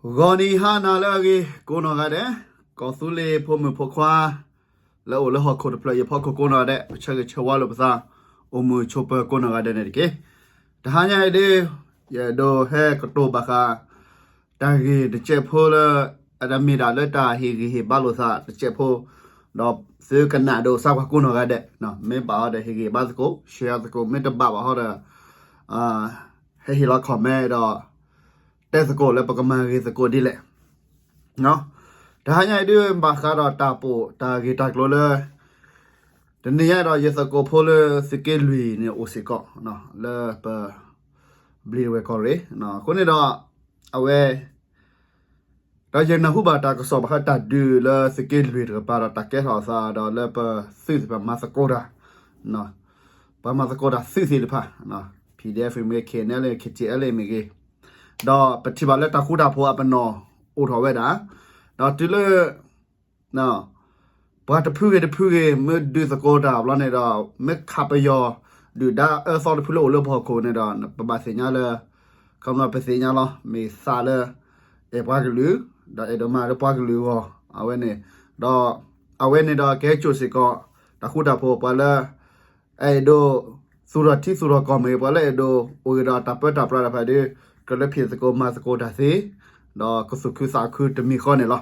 ဂီၤနံၤဟါနၤလၢအဂ့ၤကိးနီၢ်ဂၤဒဲး, ကီၢ်သူလ့ၤဖိမုၣ်ဖိခွါ လၢအိၣ်လၢဟီၣ်ခိၣ်တဖျၢၣ်အံၤအဖီခိၣ်ကိးနီၢ်ဂၤဒဲး, ပဆၢဂ့ၤဆၢဝါလိာ်ပသး အိၣ်မုာ်ဆိးပၢၤကိးနီၢ်ဂၤဒဲးန့ၣ်တက့ၢ်. တဟါညါအံၤဒ် ယအဲၣ်ဒိးဟဲကတိၤဘၣ်ဃး တၢ်ဂ့ၢ်တစဲးဖိလၢ အတၢ်မ့ၢ်ဒၣ်လၢတၢ်ဟ့ၣ်ဂံၢ်ဟ့ၣ်ဘါလိာ်သးတစဲးဖိ, ဒီးသုကနၣ်ဒိးစၢ်ကွၢ်ကိးနီၢ်ဂၤဒဲး, မ့ၢ်ဘၣ်အီၤဒီးဟ့ၣ်ဂံၢ်ဘါသကိး, share သကိး, မ့ၢ်တဘၣ်ဘၣ်ဟီဒီး ဟဲဟ့ၣ်လီၤ comment ဒီး တဲသကိးလၢပကမၤဂ့ၤသကိးဒ်လဲၣ်. တဟါညါအံၤဒ်ဘၣ်ဃးဒီးတၢ်ပိာ်တၢ်ဂ့ၢ်တၢ်ကျိၤလၢ တနံၤညါဒီးယသကိးဖိလၢသုးက့လွံၢ်န့ၣ်အိၣ်စ့ၢ်ကီး လၢပ ဘျံးဝဲၢ်ကီၢ်ရ့ၣ်, အဃိန့ၣ်ဒီး အဝဲ ဒီးယနၢ်ဟူဘၣ်တၢ်ကစီၣ်ဘၣ်ဃးတၢ်ဒုးလၢသုးက့လွံၢ်တကပၤဒီးတၢ်ကဲထီၣ်အသးဒီးလၢပသုးသ့ၣ်တဖၣ်မၤသကိးတၢ်, ပှၤမၤသကိးတၢ်သုးသ့ၣ်တဖၣ်, PDF မ့ၢ်ဂ့ၤ, KNLA KTLA မ့ၢ်ဂ့ၤ, ဒီးပထံၣ်ဘၣ်လၢတၢ်ဃူတၢ်ဖိးအပနီၣ်အိၣ်ထီၣ်ဝဲဒၣ်, ဒီးတုၤလၢ ပှၤတဖုဂ့ၤတဖုဂ့ၤ မ့ၢ်ဒုးသကိးတၢ်ဘျီန့ၣ်ဒီး မ့ၢ်ခးပယီၤဒုၣ်ဒါအၢသီတဖုလၢအိၣ်လၢပဟီၣ်ခိၣ်န့ၣ်ဒီး ပဘၣ်သ့ၣ်ညါလၢ ခီဖျိပသ့ၣ်ညါလီၤ မ့ၢ်သးလၢ အဲၣ်ပှၤကလုာ်, ဒီးအဲၣ်ဒိးမၤလၢပှၤကလုာ်အဂီၢ်, အဝဲန့ၣ်, ဒီးအဝဲန့ၣ်ဒီးကဟဲစိာ်စ့ၢ်ကီး တၢ်ဃူတၢ်ဖိးပှၤလၢ အဲၣ်ဒိး သူၣ်ထီၣ်ထံသူၣ်ထီၣ်ကီၢ်မ့ၢ်ဂ့ၤ ပှၤလၢအဲၣ်ဒိးအိၣ်ဂ့ၤဒီးတၢ်ပၢတၢ်ပြးတဖၣ်ဒီး ကလၢဖံးသကိးမၤသကိးတၢ်သ့, ဒီးကသူၣ်ခုသးခုတမံၤဃီန့ၣ်လီၤ.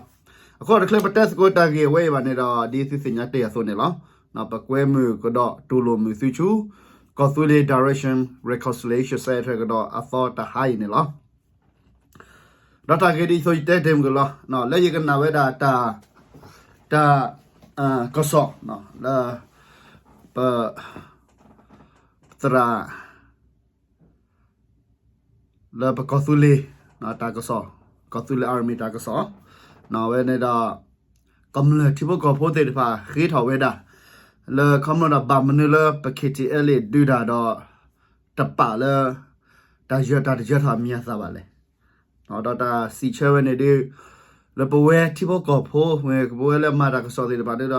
အဃိတချုးပတဲသကိးတၢ်ဂ့ၢ်ဝဲအံၤဘၣ်န့ၣ်ဒီး ဒ်သုသ့ၣ်ညါတ့ၢ်အသိးန့ၣ်လီၤ. ပကွဲမုာ်ကဒီးတူၢ်လိာ်မုာ်သုဆူ ကီၢ်သူလ့ၤ Direction Reconciliation Center ကဒီးအသီတဟါအံၤန့ၣ်လီၤ. ဒီးတၢ်ဂ့ၢ်ဒ်သိးယတဲတ့ၢ်မုၢ်ကလီၤ, လၢယကနၣ်ဝဲဒၣ်တၢ် တၢ် ကစီၣ် လၢ ပ သရၣ် လၢပကီၢ်သူလ့ၤ တၢ်ကစီၣ်, ကီၢ်သူလ့ၤ Army တၢ်ကစီၣ်, အဝဲန့ၣ်ဒီး ကမျၢၢ်ထံဖိကီၢ်ဖိသ့ၣ်တဖၣ်ဃ့ထီၣ်ဝဲဒၣ် လၢခီဖျိဒီးဘၣ်မနုၤလၢပ KTLA ဒုးတၢ်ဒီး တပာ်လၢ တၢ်ယၢၤတၢ်တယၢၤထီၣ်အမံၤအသၣ်ဘၣ်လဲၣ်. ဒီးတၢ်စံးဆၢဝဲန့ၣ်ဒ် လၢပဝဲထံဖိကီၢ်ဖိ မ့ၢ်ပဝဲလၢမၤတၢ်ကစီၣ်သ့ၣ်တဖၣ်ဒ်ဒီး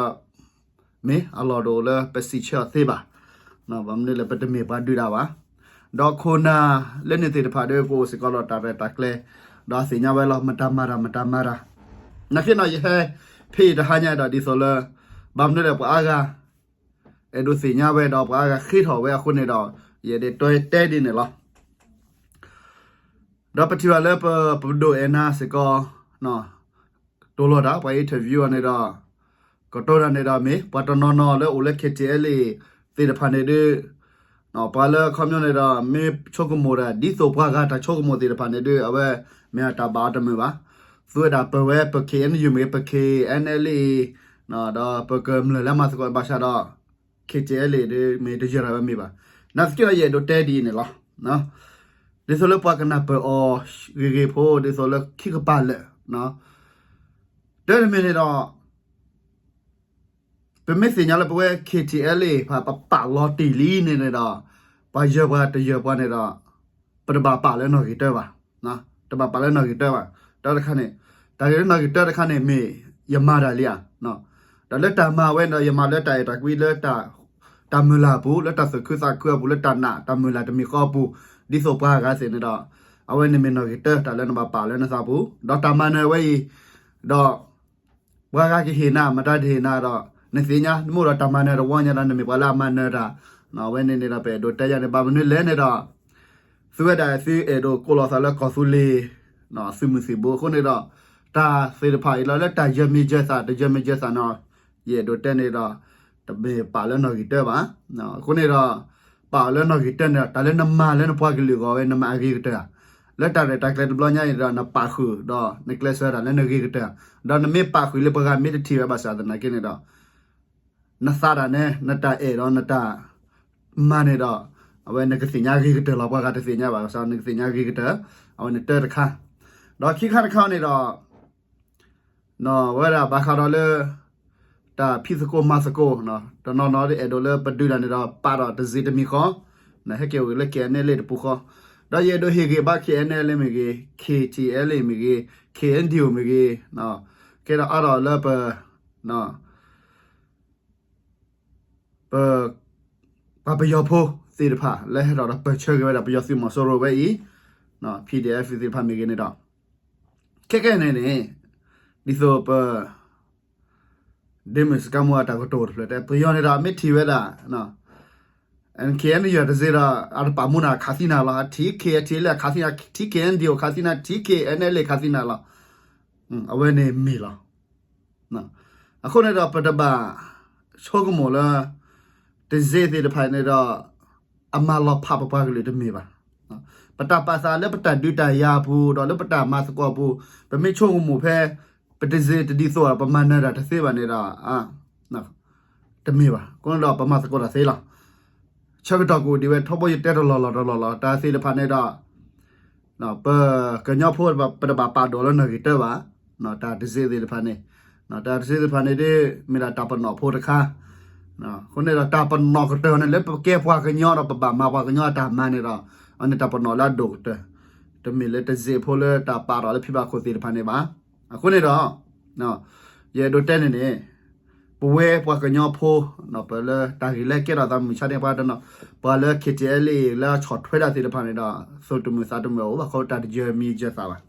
မ့ၢ်အလီၢ်တအိၣ်လၢပစံးဆၢအီၤသ့ဘၣ်. ဘၣ်မနုၤလဲၣ် ပတမ့ၢ်ပှၤဒုးတၢ်ဘၣ်. ဒီးခိၣ်နၢ်လၢန့ၣ်သ့ၣ်တဖၣ်ဒီး ပအိၣ်စ့ၢ်ကီးဒီးတၢ်ရဲၣ်တၢ်ကျဲၤ, ဒီးအသ့ၣ်ညါဝဲလီၤ မတၤမၤတၢ် မတၤမၤတၢ်. နာ်က့နီၤ ယဟဲဖဲအံၤတဟါညါဒီးဒ်သိးလၢ ဘၣ်မနုၤလဲၣ် ပှၤအါဂၤ အဲၣ်ဒိးသ့ၣ်ညါဝဲဒီးပှၤအါဂၤဃ့ထီၣ်ဝဲအဃိန့ၣ်ဒီး ယအဲၣ်ဒိးတဲဒ်န့ၣ်လီၤ. ဒီးပထံၣ်ဘၣ်လၢပ ပဒိၣ်အဲၣ်နၤစ့ၢ်ကီး တိာ်လီၤတၢ် ပှၤ interview အီၤန့ၣ်ဒီး ကတိၤတၢ်န့ၣ်ဒီးမ့ၢ် ပှၤတနီၤနီၤလၢအိၣ်လၢ KTLA သ့ၣ်တဖၣ်န့ၣ်ဒ် ပှၤလၢခီပညီန့ၣ်ဒီး မ့ၢ်ဆိကမိၣ်တၢ် ဒ်သိးပှၤဂၤတၢ်ဆိကမိၣ်သ့ၣ်တဖၣ်န့ၣ်ဒ် အဝဲမ့ၢ်အတၢ်ဘၣ်အီၤတမုာ်ဘၣ်. သူဝဲဒၣ်ပဝဲ ပ KNU မ့ၢ်ဂ့ၤ ပ KNLA ဒီးပကမျၢၢ်လၢမၤသကိးဘၣ်ဆၣ်ဒီး KTLA ဒ်မ့ၢ်တယၢၤတၢ်ဝဲမ့ၢ်ဘၣ်. နာ်သက့ဒီး ယအဲၣ်ဒိးတဲဒ်အံၤန့ၣ်လီၤ. ဒ်သိးလၢပှၤကနၢ်ပၢၢ်အီၤဂ့ၤဂ့ၤဖိ ဒ်သိးလၢခံကပၤလၢာ် တၢ်တမံၤန့ၣ်ဒီး ပမ့ၢ်သ့ၣ်ညါလၢပဝဲ KTLA တဖၣ် ပပာ်လီၤတ့ၢ်လံန့ၣ်န့ၣ်ဒီး ပှၤယၢၤပှၤတယၢၤပှၤန့ၣ်ဒီး ပတဘၣ်ပာ်လၢနီၣ်ဂံၢ်တၢဘၣ်. တဘၣ်ပာ်လၢနီၣ်ဂံၢ်တၢဘၣ်. တၢ်တခါန့ၣ် တၢ်ဂ့ၢ်လၢနီၣ်ဂံၢ်တၢတခါန့ၣ်မ့ၢ် ယမၤတၢ်လံဧါ. ဒီးလၢတၢ်မၤဝဲန့ၣ်ဒီး ယမၤလၢတၢ်အဲၣ်တၢ်ကွံလၢ တၢ်မုၢ်လၢ်အပူၤ လၢတၢ်သူၣ်ခုသးခုအပူၤ လၢတၢ်နာ်တၢ်မုၢ်လၢ်တမံၤဃီအပူၤ ဒ်သိးပှၤဂၤသ့ၣ်န့ၣ်ဒီး အဝဲန့ၣ်မ့ၢ်နီၣ်ဂံၢ်တၢ တၢ်လၢနဘၣ်ပာ်လၢနသးပူၤ ဒီးတၢ်မၤနၢၤဝဲအံၤ ဒီး ပှၤဂၤကဟ့ၣ်နၤ မတၤတဟ့ၣ်နၤဒီး နသ့ၣ်ညါ နမ့ၢ်အိၣ်ဒီးတၢ်မၤနၢၤတဝီညါဒီး နမ့ၢ်ပှၤလၢအမၤနၢၤတၢ်. အဝဲန့ၣ်န့ၣ်ဒီး ပအဲၣ်ဒိးတဲယၤန့ၣ် ဘၣ်မနုၤလဲၣ်န့ၣ်ဒီး သုဝဲဒၣ်သုအဲၣ်ဒိးကိးလီၤသးလၢကီၢ်သူလ့ၤ သုးမုၢ်သံၣ်ဘိအဃိန့ၣ်ဒီး တၢ်သ့ၣ်တဖၣ်အံၤလီၤလၢတၢ်ယၢၤမ့ၢ်ယၢၤသး တယၢၤမ့ၢ်ယၢၤသးန့ၣ် ယအဲၣ်ဒိးတဲန့ၣ်ဒီး တမ့ၢ်ပာ်လၢနီၣ်ဂံၢ်တၢဘၣ်. အဃိန့ၣ်ဒီး ပာ်အီၤလၢနီၣ်ဂံၢ်တၢန့ၣ်ဒီး တၢ်လၢနမၤလၢနပှၤကလုာ်အဂီၢ်ဝဲ နမၤအဂ့ၤကတၢၢ်ဧါ. လၢတၢ်ရဲၣ်တၢ်ကျဲၤတဘျီညါအံၤဒီး နပာ်ဃုာ်ဒီး နကျဲးစၢးတၢ်လၢနဂ့ၤကတၢၢ်ဧါ. ဒီးနမ့ၢ်ပာ်ဃုာ်လၢပှၤဂၤမ့ၢ်တထံၣ်ဝဲဘၣ်ဆၣ်သနာ်က့န့ၣ်ဒီး နသးတၢ်န့ၣ် နတၢ်အဲၣ်ဒီးနတၢ်မၤန့ၣ်ဒီး အဝဲနကသ့ၣ်ညါဂ့ၤကတၢၢ်လီၤ. ပှၤဂၤတသ့ၣ်ညါဘၣ်ဆၣ် နကသ့ၣ်ညါဂ့ၤကတၢၢ် အဝဲန့ၣ်တၢတခါ. ဒီးခံခါတခါန့ၣ်ဒီး ဝဲဒၣ်ဘၣ်ဃးဒီးလၢ တၢ်ဖံးသကိးမၤသကိး တနီၤနီၤဒ်အဲၣ်ဒိးလၢပဒုးတၢ်န့ၣ်ဒီး ပာ်ဒီးတစ့တမံၤဃီ ဟဲက့ၤအိၣ်လၢ KNLA တပူၤဃီ ဒီးယအဲၣ်ဒိးဟ့ၣ်ဂံၢ်ဘါ KNLA မ့ၢ်ဂ့ၤ KTLA မ့ၢ်ဂ့ၤ KNDO မ့ၢ်ဂ့ၤ ကဲဒီးအါဒီးလၢပ ပ ပှၤပယီၤဖိသ့ၣ်တဖၣ် လၢဟဲထီၣ်ဒီးပၢၢ်ဆၢက့ၤဝဲဒၣ်ပယီၤသုးမီၤစိရိၤဝဲအံၤ PDF သ့ၣ်တဖၣ်မ့ၢ်ဂ့ၤန့ၣ်ဒီး ခဲကနံၣ်အံၤန့ၣ် ဒ်သိးပ ဒ့မုၢ်စကါမိၢ်အတၢ်ကတိၤတဖျၢၣ်တဲ ပယီၤန့ၣ်ဒီး အမ့ၢ်ထံၣ်ဝဲဒၣ် ခဲအံၤန့ၣ် ယတစ့ဒီး အတပာ်မူနၤခးသံနၤလီၤ. ထံၣ် ခဲအံၤ ထံၣ်လၢအခးသံနၤ ထံၣ် ခဲအံၤ ဒံၣ်အိၣ်ခးသံနၤ ထံၣ် ခဲအံၤ ခဲအံၤ လ့ၣ်ခးသံနၤလီၤ. အဝဲန့ၣ်မ့ၢ်လီၤ. အဃိန့ၣ်ဒီး ပတဘၣ်ဆိကမိၣ်လၢ တစ့သ့ၣ်တဖၣ်န့ၣ်ဒီး အမၤလီၤဖးပပှၤကလုာ်တမ့ၢ်ဘၣ်. ပတၢ်ပာ်သးလၢပတၢ်ဒုးတၢ်ယၤအပူၤ ဒီးလၢပတၢ်မၤသကိးအပူၤ ပမ့ၢ်ဆိကမိၣ်ဖဲ ပတစ့တဒ်သိးဒီး ပမၤနၢၤတၢ်တသ့ဘၣ်န့ၣ်ဒီး တမ့ၢ်ဘၣ်. အဃိန့ၣ်ဒီး ပမၤသကိးတၢ်သ့လီၤ. ဆၢကတီၢ်ကအိၣ်ဒံးဝဲ ထီဘိယတဲတလီၢ်လီၢ်တလီၢ်လီၤ တၢ်သ့ၣ်တဖၣ်န့ၣ်ဒီး ပကညီဖိ ပတဘၣ်ပာ်ဒိၣ်လၢနီၣ်ဂံၢ်တၢဘၣ်. တၢ်တစ့သ့ၣ်တဖၣ်န့ၣ် တၢ်တစ့သ့ၣ်တဖၣ်န့ၣ်ဒ် မ့ၢ်ဒၣ်တၢ်ပနီၣ်ဖိတခါ. အဃိန့ၣ်ဒီး တၢ်ပနီၣ်ကတၢၢ်န့ၣ် လၢပကဲပှၤကညီဒီး ပဘၣ်မၤပှၤကညီအတၢ်မၤန့ၣ်ဒီး အန့ၣ်တၢ်ပနီၣ်လၢအဒိၣ်ကတၢၢ် တမ့ၢ်လၢတစ့ဖိလၢတၢ်ပာ်ထီၣ်လၢဖံဘၣ်ခိၣ်သ့ၣ်တဖၣ်န့ၣ်ဘၣ်. အဃိန့ၣ်ဒီး ယအဲၣ်ဒိးတဲန့ၣ်န့ၣ် ပဝဲပှၤကညီဖိ ပလၢတၢ်ဂ့ၢ်လၢကဲထီၣ်သးမုၢ်ဆါန့ၣ် ပှၤတနီၤ ပှၤလၢ KTLA လၢအဆီၣ်ထွဲတၢ်သ့ၣ်တဖၣ်န့ၣ်ဒီး သူၣ်တမုာ်သးတမုာ်အအိၣ်ဘၣ် ခီဖျိတၢ်တယၢၤမံၤယၢၤသးဘၣ်.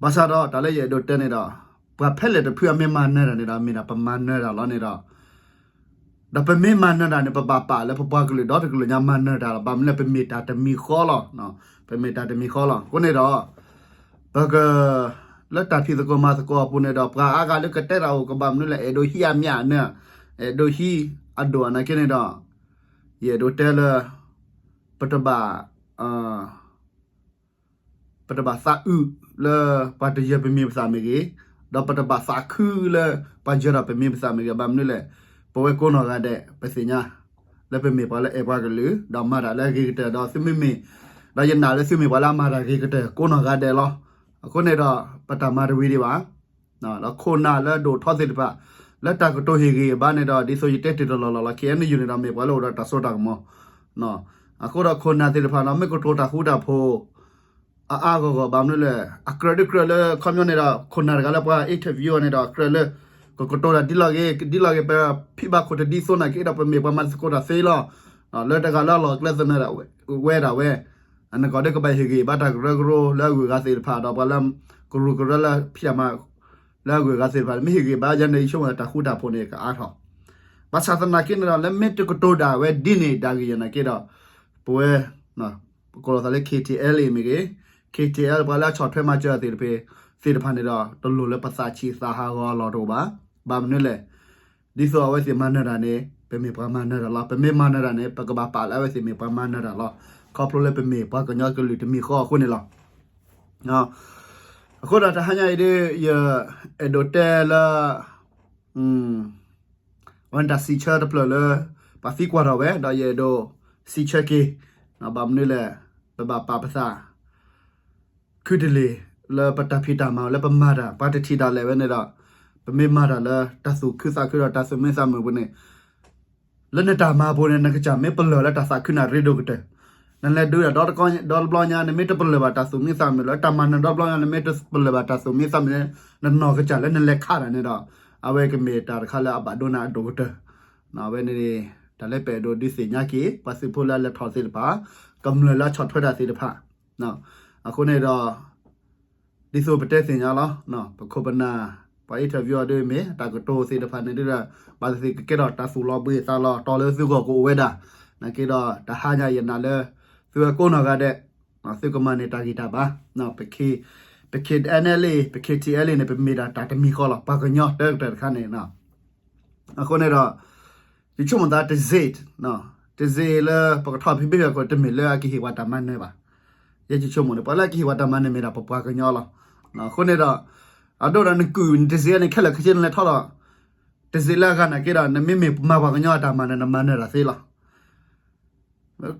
ဘၣ်ဆၣ်ဒီး တၢ်လၢယအဲၣ်ဒိးတဲန့ၣ်ဒီး ပှၤဖဲလဲၣ်တဖုအမ့ၢ်မၤနၢၤတၢ်န့ၣ်ဒီး မ့ၢ်ဒၣ်ပမၤနၢၤတၢ်လီၤန့ၣ်ဒီး ဒီးပမ့ၢ်မၤနၢၤတၢ်န့ၣ် ပဘၣ်ပာ်လၢပပှၤကလုာ်ဒီတကလုာ်ညါမၤနၢၤတၢ်လီၤ. ဘၣ်မနုၤလဲၣ် ပမ့ၢ်တၢ်တမံၤဃီလီၤ. ပမ့ၢ်တၢ်တမံၤဃီလီၤ. အဃိန့ၣ်ဒီး ပက လၢတၢ်ဖံးသကိးမၤသကိးအပူၤန့ၣ်ဒီး ပှၤအါဂၤလၢကတဲတၢ်အိၣ်ကဘၣ်မနုၤလဲၣ် အဲၣ်ဒိးဟံးအမံၤအနၢၤ အဲၣ်ဒိးဟံးအဒိၣ်အနာ်က့န့ၣ်ဒီး ယအဲၣ်ဒိးတဲလၢ ပတဘၣ် ပတဘၣ်သးအုးလၢပှၤတယၢၤပမံၤပသၣ်မ့ၢ်ဂ့ၤ, ဒီးပတဘၣ်သးခုလၢ ပှၤယၢၤဒီးပမံၤပသၣ်မ့ၢ်ဂ့ၤ, ဘၣ်မနုၤလဲၣ်, ပဝဲကိးနီၢ်ဂၤဒဲး ပသ့ၣ်ညါ လၢပမ့ၢ်ပှၤလၢအဲၣ်ပှၤကလုာ် ဒီးမၤတၢ်လၢအဂ့ၤကတၢၢ် ဒီးသုမ့မ့ၢ်, ဒီးယနာ်လၢသုမ့ၢ်ပှၤလၢအမၤတၢ်ဂ့ၤကတၢၢ်ကိးနီၢ်ဂၤဒဲးလီၤ. အဃိန့ၣ်ဒီး ပတၢ်မၤတဝံၤဒံးဘၣ် ဒီးခိၣ်နၢ်လၢဒိၣ်ထီသ့ၣ်တဖၣ် လၢတၢ်ကတိၤဟ့ၣ်ဂံၢ်ဘါန့ၣ်ဒီး ဒ်သိးယတဲတ့ၢ်တလီၢ်လီၢ်လီၤ ခဲအံၤန့ၣ် ယူၢ်န့ၣ်ဒီး မ့ၢ်ပှၤလၢအိၣ်ဒီးတၢ်စိတၢ်ကမီၤ. အဃိဒီးခိၣ်နၢ်သ့ၣ်တဖၣ်ဒီး မ့ၢ်ကတိၤတၢ်ဃူတၢ်ဖိး အါအါဂီၢ်ဂီၢ် ဘၣ်မနုၤလဲၣ်, အကြၢးဒ်ကြၢးလၢ ခီပညီန့ၣ်ဒီး ခိၣ်နၢ်တဂၤလၢပှၤ interview အီၤန့ၣ်ဒီး ကြၢးလၢ ကကတိၤတၢ်ဒ်လီၤဂ့ၤ ဒ်လီၤဂ့ၤ ပဖံဘၣ်ခိၣ်တဒ်သိးနာ်က့ဒီး ပမ့ၢ်ပှၤမၤသကိးတၢ်သ့လီၤ. လၢတဂၤလၢအလီၢ်ကျဲသနၢၣ်ဒၣ်ဝဲဒၣ်ဝဲ အနကီၢ်ဒီးကဘၣ်ဟ့ၣ်ဂံၢ်ဘါတၢ်ကရၢကရိ လၢအဂုၤအဂၤသ့ၣ်တဖၣ် ဒီးပှၤလၢ ကရူၢ်ကရၢလၢဖံးအမၤ လၢအဂုၤအဂၤသ့ၣ်တဖၣ် မ့ၢ်ဟ့ၣ်ဂံၢ်ဘါယၤန့ၣ် ယဆိကမိၣ်တၢ်ဃူတၢ်ဖိးန့ၣ် ကအါထီၣ်. ဘၣ်ဆၣ်သနာ်က့န့ၣ်ဒီး လၢမ့ၢ်တကတိၤဒၣ်ဝဲဒ်န့ၣ် ဒၣ်ဂ့ၢ်ယဲၢ်နာ်က့ဒီး ပဝဲ ပကိးလီၤသးလၢ KTLA မ့ၢ်ဂ့ၤ, KTLA ပှၤလၢအဆီၣ်ထွဲမၤစၢၤသ့ၣ်တဖၣ် သ့ၣ်တဖၣ်န့ၣ်ဒီး တလိၣ်လၢပသးဆံးသးဟးဂီၤအလီၢ်တအိၣ်ဘၣ်. ဘၣ်မနုၤလဲၣ်, ဒ်သိးအဝဲသ့ၣ်မၤနၢၤတၢ်န့ၣ် ပမ့ၢ်ပှၤမၤနၢၤတၢ်လီၤ. ပမ့ၢ်မၤနၢၤတၢ်န့ၣ် ပကဘၣ်ပာ်လၢအဝဲသ့ၣ်မ့ၢ်ပှၤမၤနၢၤတၢ်လီၤ. ခီဖျိလၢပမ့ၢ်ပှၤကညီကလုာ်တမံၤဃီအဃိန့ၣ်လီၤ. အဃိဒီးတဟါညါအံၤဒ် ယအဲၣ်ဒိးတဲလၢ အဝဲန့ၣ်တၢ်စံးဆၢတဖျၢၣ်လၢ ပှၤသံကွၢ်ထီၣ်ဝဲ ဒီးယအဲၣ်ဒိးစံးဆၢက့ၤ, ဘၣ်မနုၤလဲၣ်, ပဘၣ်ပာ်ပသး ခုတလ့ၢ်လၢပတၢ်ဖံးတၢ်မၤလၢပမၤတၢ် ပှၤတထံၣ်ဒၣ်လဲာ်ဝဲန့ၣ်ဒီး ပမ့ၢ်မၤတၢ်လၢတၢ်သူၣ်ခုသးခုဒီးတၢ်သူၣ်မံသးမုာ်ပူၤန့ၣ် လၢနတၢ်မၤပူၤန့ၣ် နကစၢ်မ့ၢ်ပလၢၢ်လၢတၢ်သးခုနၣ်ရ့ဒိၣ်ကတၢၢ်, နလဲၤဒုးတၢ်ဒီတဘျီညါ နမ့ၢ်တပလၢၢ်ဘၣ်တၢ်သူၣ်မံသးမုာ်လၢတၢ်မၤနၢၤဒီတဘျီညါ နမ့ၢ်တပလၢၢ်ဘၣ်တၢ်သူၣ်မံသးမုာ်န့ၣ် နနီၢ်ကစၢ်လၢနလဲၤခးတၢ်န့ၣ်ဒီး အဝဲကမ့ၢ်တၢ်တခါလၢအဘၣ်ဒိနၤအဒိၣ်ကတၢၢ်. အဝဲန့ၣ် တၢ်လၢပအဲၣ်ဒိးဒုးသ့ၣ်ညါက့ၤ ပှၤသုးဖိလၢအလဲၤထီၣ်သ့ၣ်တဖၣ် ကမျၢၢ်လၢအဆီၣ်ထွဲတၢ်သ့ၣ်တဖၣ် အဃိန့ၣ်ဒီး ဒ်သိးပတဲသ့ၣ်ညါလီၤ, ပခိၣ်ပနၢ် ပှၤ interview အီၤဒ်မ့ၢ် တၢ်ကတိၤသ့ၣ်တဖၣ်န့ၣ်ဒီး ဘၣ်သ့ၣ်သ့ၣ်ကကဲထီၣ်တၢ်သူၣ်လီၤဘှံးသးလီၤတီၤလၢသုဂီၢ်ကအိၣ်ဝဲဒၣ်, နာ်က့ဒီး တဟါညါယနာ်လၢ သုဝဲကိးနီၢ်ဂၤဒဲး သုကမၤန့ၢ်တၢ်ဂံၢ်တၢ်ဘါ, ပ KNLA ပ KTLA န့ၣ် ပမ့ၢ်ဒၣ်တၢ်တမံၤဃီလီၤ ပှၤကညီတၢကတၢၢ်တခါန့ၣ် အဃိန့ၣ်ဒီး ယဆိကမိၣ်သးတစ့ၢ်, တစ့ၢ်လၢပကထီၣ်ဖံးဘ့ၣ်ဖဲခိၣ်တမ့ၢ်လၢအကဟ့ၣ်ပှၤတၢ်မၤနၢၤဘၣ်. ယဲယဆိကမိၣ်န့ၣ် ပှၤလၢအကဟ့ၣ်ပှၤတၢ်မၤနၢၤမ့ၢ်ဒၣ်ပပှၤကညီလီၤ. အဃိန့ၣ်ဒီး အဒိဒီးနကုၢ်နတစ့ၢ်န့ၣ် ခဲလၢာ်ခဲဆ့နလဲၤထီၣ်ဒီး တစ့ၢ်လၢအဂၤနာ်က့ဒီး နမ့မ့ၢ်မၤပှၤကညီအတၢ်မၤနၢၤ နမၤနၢၤတၢ်သ့လီၤ.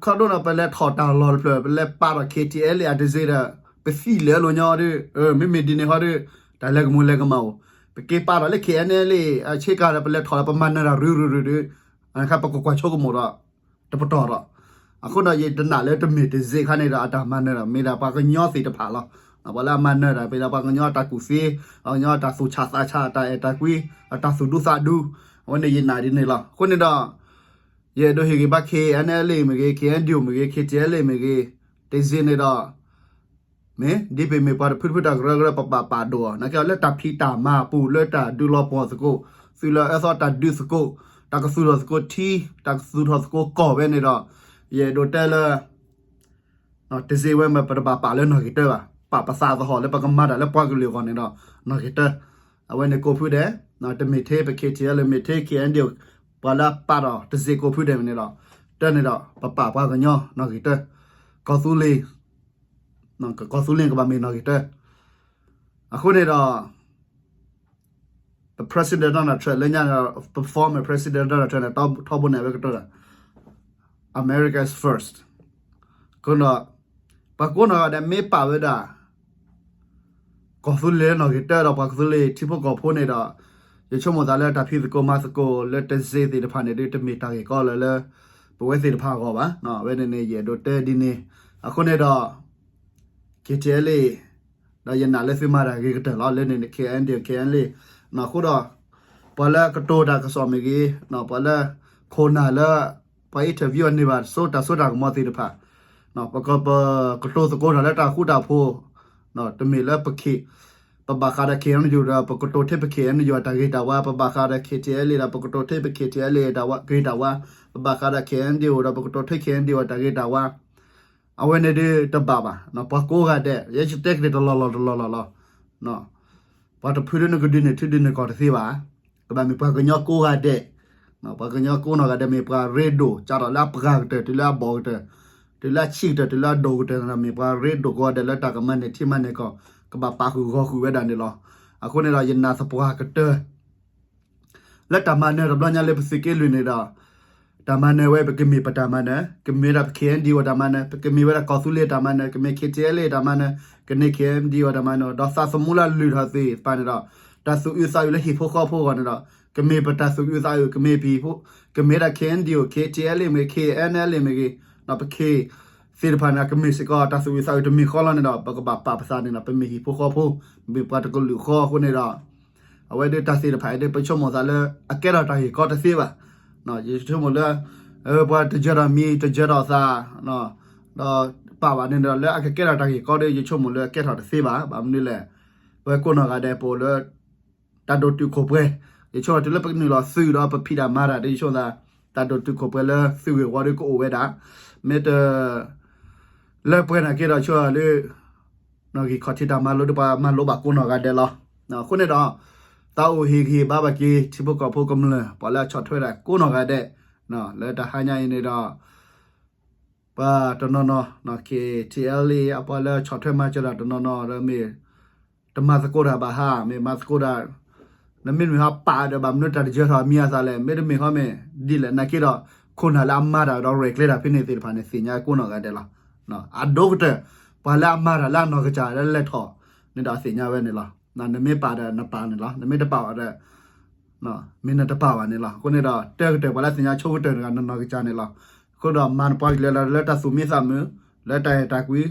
ခီဒိၣ်ဒီးပလဲၤထီၣ်တၢ်လီၢ်တဖျၢၣ် ပလဲၤပာ်ဒီး KTLA အတစ့ၢ်ဒီး ပသံလၢအလိၤညီဒီး မ့မ့ၢ်ဒ်န့ၣ်ဟီဒီး တၢ်လဲၤကမူၤလဲၤကမၣ်အိၣ်, ပက့ၤပာ်ဒီးလၢ KNLA အဆ့ကၤဒီး ပလဲၤထီၣ်ဒီး ပမၤနၢၤတၢ်ရုရုရုဒီး အခါပကကွၢ်ဆိကမိၣ်ဒီး တပတီၢ်ဒီး အဃိဒီးယတနာ်လၢတမ့ၢ်တစ့ၢ်ခါန့ၣ်ဒီး အတၢ်မၤနၢၤဒီး မ့ၢ်ဒၣ်ပှၤကညီသ့ၣ်တဖၣ်လီၤ. ပှၤလၢအမၤနၢၤတၢ် မ့ၢ်ဒၣ်ပှၤကညီအတၢ်ကူၣ်သ့, ပှၤကညီအတၢ်သူၣ်ဆးသးဆး အတၢ်အဲၣ်တၢ်ကွံ, အတၢ်သူၣ်ဒူသးဒူ, အဝဲန့ၣ်ယနာ်ဒ်န့ၣ်လီၤ. အဃိန့ၣ်ဒီး ယအဲၣ်ဒိးဟ့ၣ်ဂံၢ်ဘါ KNLA မ့ၢ်ဂ့ၤ, KNDO မ့ၢ်ဂ့ၤ, KTLA မ့ၢ်ဂ့ၤ, တစ့ၢ်န့ၣ်ဒီး မ့ၢ်ဒ်ပမ့ၢ်ပှၤတဖုတဖုတၢ်ကရၢကရိ ပပာ်ပာ်ဒိၣ်အီၤ နာ်က့အီၤလၢတၢ်ဖံးတၢ်မၤအပူၤ လၢတၢ်ဒုးလီၤပှီၢ်သကိး သုးလၢအအၢသီတၢ်ဒုးသကိး တၢ်ကသူၣ်ထီၣ်သကိးထံ တၢ်ကသူၣ်ထီၣ်သကိးကီၢ်ဝဲန့ၣ်ဒီး ယအဲၣ်ဒိးတဲလၢ တစ့ဝဲမ့ၢ်ပတဘၣ်ပာ်လၢနီၢ်ဂ့ၤတၢဘၣ်. ပာ်ပသးသဟီၣ်လၢပကမၤတၢ်လၢပှၤကလုာ်အဂီၢ်န့ၣ်ဒီး နီၢ်ဂ့ၤတၢ အဝဲန့ၣ်ကိးဖုဒဲး တမ့ၢ်ထဲပ K T L မ့ၢ်ထဲ K N D O ပှၤလၢအပာ်ဒီးတစ့ကိးဖုဒဲးန့ၣ်ဒီး တၢ်န့ၣ်ဒီး ပပာ်ပှၤကညီနီၢ်ဂ့ၤတၢ ကီၢ်သူလ့ၤ ကီၢ်သူလ့ၤကဘၣ်မ့ၢ်နီၢ်ဂ့ၤတၢ အဃိန့ၣ်ဒီး ပ President Donald Trump လၢညါန့ၣ်ဒီး ပ former President Donald Trump န့ၣ် ထီဘိန့ၣ် အဝဲကတိၤတၢ် America is first အဃိဒီး ပှၤကိးနီၢ်ဂၤဒဲးမ့ၢ်ပာ်ဝဲဒၣ် ကီၢ်သူလ့ၤနီၢ်ဂ့ၤတၢဒီး ပှၤကီၢ်သူလ့ၤထံဖိကီၢ်ဖိန့ၣ်ဒီး ယဆိကမိၣ်သးလၢတၢ်ဖံးသကိးမၤသကိးလၢတစ့သ့ၣ်တဖၣ်န့ၣ်ဒီး တမ့ၢ်တၢ်ဂ့ၢ်ကီလၢ ပဝဲသ့ၣ်တဖၣ်အဂီၢ်ဘၣ်. အဝဲန့ၣ်န့ၣ် ယအဲၣ်ဒိးတဲဒ်န့ၣ် အဃိန့ၣ်ဒီး K T L A ဒီးယနာ်လၢသုမၤတၢ်ဂ့ၤကတၢၢ်လီၤ လၢန့ၣ် K N D O K N L A အဃိဒီး ပှၤလၢကတိၤတၢ်ကစီၣ်မ့ၢ်ဂ့ၤ ပှၤလၢခိၣ်နၢ်လၢ ပှၤ interview အန့ၢ်ဘၣ် စိတၢ်စိတၢ်ကမီၤသ့ၣ်တဖၣ် ပက ပကတိၤသကိးတၢ်လၢတၢ်ဃူတၢ်ဖိး တမ့ၢ်လၢပ ပဘၣ်ဃးဒီး K N U ဒီး ပကတိၤထဲပ K N U အတၢ်ဂ့ၤတၢ်ဝါ ပဘၣ်ဃးဒီး K T L A ဒီး ပကတိၤထဲပ K T L A တၢ်ဂ့ၤတၢ်ဝါ ပဘၣ်ဃးဒီး K N D O ဒီး ပကတိၤထဲ K N D O အတၢ်ဂ့ၤတၢ်ဝါ အဝဲန့ၣ်ဒ်တဘၣ်ဘၣ်. ပှၤကိးဂၤဒဲး ယဲယတဲက့ၤတလီၢ်လီၢ်တလီၢ်လီၢ်လီၤ ပှၤတဖုဒၣ်နကဒုးန့ၢ်ထံဒုးန့ၢ်ကီၢ်တသ့ဘၣ်. ကဘၣ်မ့ၢ်ပှၤကညီကိးဂၤဒဲး ပှၤကညီကိးနီၢ်ဂၤဒဲးမ့ၢ်ပှၤရ့ဒိၣ် ကၢ်ထီၣ်လၢအပှၢ်ကတၢၢ် တုၤလၢအဘီၣ်ကတၢၢ် တုၤလၢအဆံးကတၢၢ် တုၤလၢအဒိၣ်ကတၢၢ်န့ၣ်ဒီး မ့ၢ်ပှၤရ့ဒိၣ်ကိးဂၤဒဲးလၢတၢ်ကမၤန့ၢ်ထံမၤန့ၢ်ကီၢ် ကဘၣ်ပာ်ဃုာ်ဂီၤဃုာ်ဝဲဒၣ်န့ၣ်လီၤ. အဃိန့ၣ်ဒီး ယနာ်သပှၢ်ကတၢၢ် လၢတၢ်မၤနၢၤတဘျီညါလၢပသုးက့လွံၢ်န့ၣ်ဒီး တၢ်မၤနၢၤဝဲ ပကမ့ၢ်ပတၢ်မၤနၢၤ ကမ့ၢ်ဝဲဒၣ်ပ K N D O တၢ်မၤနၢၤ ပကမ့ၢ်ဝဲဒၣ်ကီၢ်သူလ့ၤတၢ်မၤနၢၤ ကမ့ၢ် K T L A တၢ်မၤနၢၤ ကမ့ၢ် K N D O တၢ်မၤနၢၤ ဒီးသးသမူလၢအလုၢ်ထီၣ်သ့ၣ်တဖၣ်န့ၣ်ဒီး တၢ်သူၣ်အုးသးအုးလၢဟံၣ်ဖိဃီဖိအဂီၢ်န့ၣ်ဒီး ကမ့ၢ်ပတၢ်သူၣ်အုးသးအုး ကမ့ၢ်ပဟံၣ်ဖိ ကမ့ၢ်ဝဲဒၣ် K N D O K T L A မ့ၢ်ဂ့ၤ K N L A မ့ၢ်ဂ့ၤ ပ K သ့ၣ်တဖၣ်န့ၣ် ကမ့ၢ်စ့ၢ်ကီးတၢ်သူၣ်အုးသးအုးတမံၤဃီလီၤန့ၣ်ဒီး ပကဘၣ်ပာ်ပသးန့ၣ်ဒီး ပမ့ၢ်ဟံၣ်ဖိဃီဖိ မ့ၢ်ပှၤတကလုာ်ဃီအဃိန့ၣ်ဒီး အဝဲဒၣ်တၢ်သ့ၣ်တဖၣ်အံၤဒ် ပဆိကမိၣ်သးလၢ အကဲထီၣ်တၢ်ဂ့ၢ်ကီတသ့ဘၣ်. ယဆိကမိၣ်လၢ ပှၤတယၢၤထီၣ်မံၤ တယၢၤထီၣ်သး ဒီးပာ်ဘၣ်န့ၣ်ဒီး လၢအကကဲထီၣ်တၢ်ဂ့ၢ်ကီဒီး ယဆိကမိၣ်လၢအကဲထီၣ်တသ့ဘၣ်. ဘၣ်မနုၤလဲၣ် ပဝဲကိးနီၢ်ဂၤဒဲးပအိၣ်လၢ တၢ်ဒိၣ်တုာ်ခိၣ်ပှဲၤ ယဆိကမိၣ်တုၤလၢပကနုာ်လီၤသုးဒီးပဖံးတၢ်မၤတၢ်ဒီး ယဆိကမိၣ်သး တၢ်ဒိၣ်တုာ်ခိၣ်ပှဲၤလၢသုးဂ့ၢ်ဝီဒီးကအိၣ်ဝဲဒၣ် မ့ၢ်တ လၢပှဲၤနာ်က့ဒီး ဆိကမိၣ်လၢ နီၣ်ဂံၢ်ခီၣ်ထံးတၢ်မၤလိဒီး ပှၤမၤလိဘၣ်ကိးနီၢ်ဂၤဒဲးလီၤ. အဃိန့ၣ်ဒီး သးအိၣ်ဟ့ၣ်ဂံၢ်ဟ့ၣ်ဘါဘၣ်က့ၤ ထံဖိကီၢ်ဖိကမျၢၢ် ပှၤလၢအဆီၣ်ထွဲဒၣ်ကိးနီၢ်ဂၤဒဲး လၢတဟါညါအံၤန့ၣ်ဒီး ပှၤတနီၤနီၤ K T L A အပှၤလၢဆီၣ်ထွဲမၤစၢၤတၢ်တနီၤနီၤဒီးမ့ၢ် တမၤသကိးတၢ်ဘၣ်ဟါ မ့ၢ်မၤသကိးတၢ် နမ့တမ့ၢ်ဟီပာ်ဒီး ဘၣ်မနုၤတၢ်တယၢၤထီၣ်မံၤအသးလဲၣ် မ့တမ့ၢ်ဟီမ့ၢ် ဒ်လဲၣ်နာ်က့ဒီး ခိၣ်နၢ်လၢအမၤတၢ်ဒီးရဲၣ်ကျဲၤတၢ်ဖဲန့ၣ်သ့ၣ်တဖၣ်န့ၣ် သ့ၣ်ညါကိးနီၢ်ဂၤဒဲးလီၤ. အဒိၣ်ကတၢၢ် ပှၤလၢအမၤတၢ်လၢအနီၢ်ကစၢ်လၢလဲၤထီၣ်န့ၣ်ဒီးအသ့ၣ်ညါဝဲန့ၣ်လီၤ. နမ့ၢ်ပာ်ဒီးနပာ်န့ၣ်လီၤ နမ့ၢ်တပာ်ဘၣ်ဒီး မ့ၢ်နတပာ်ဘၣ်န့ၣ်လီၤ. အဃိန့ၣ်ဒီး တၢ်ကတၢၢ်ပှၤလၢသ့ၣ်ညါဆိကတၢၢ်တဂၤ နနီၢ်ကစၢ်န့ၣ်လီၤ. အဃိဒီးမၤနပှၤကလဲၤလီၤလၢတၢ်သူၣ်မံသးမုာ် လၢတၢ်အဲၣ်တၢ်ကွံ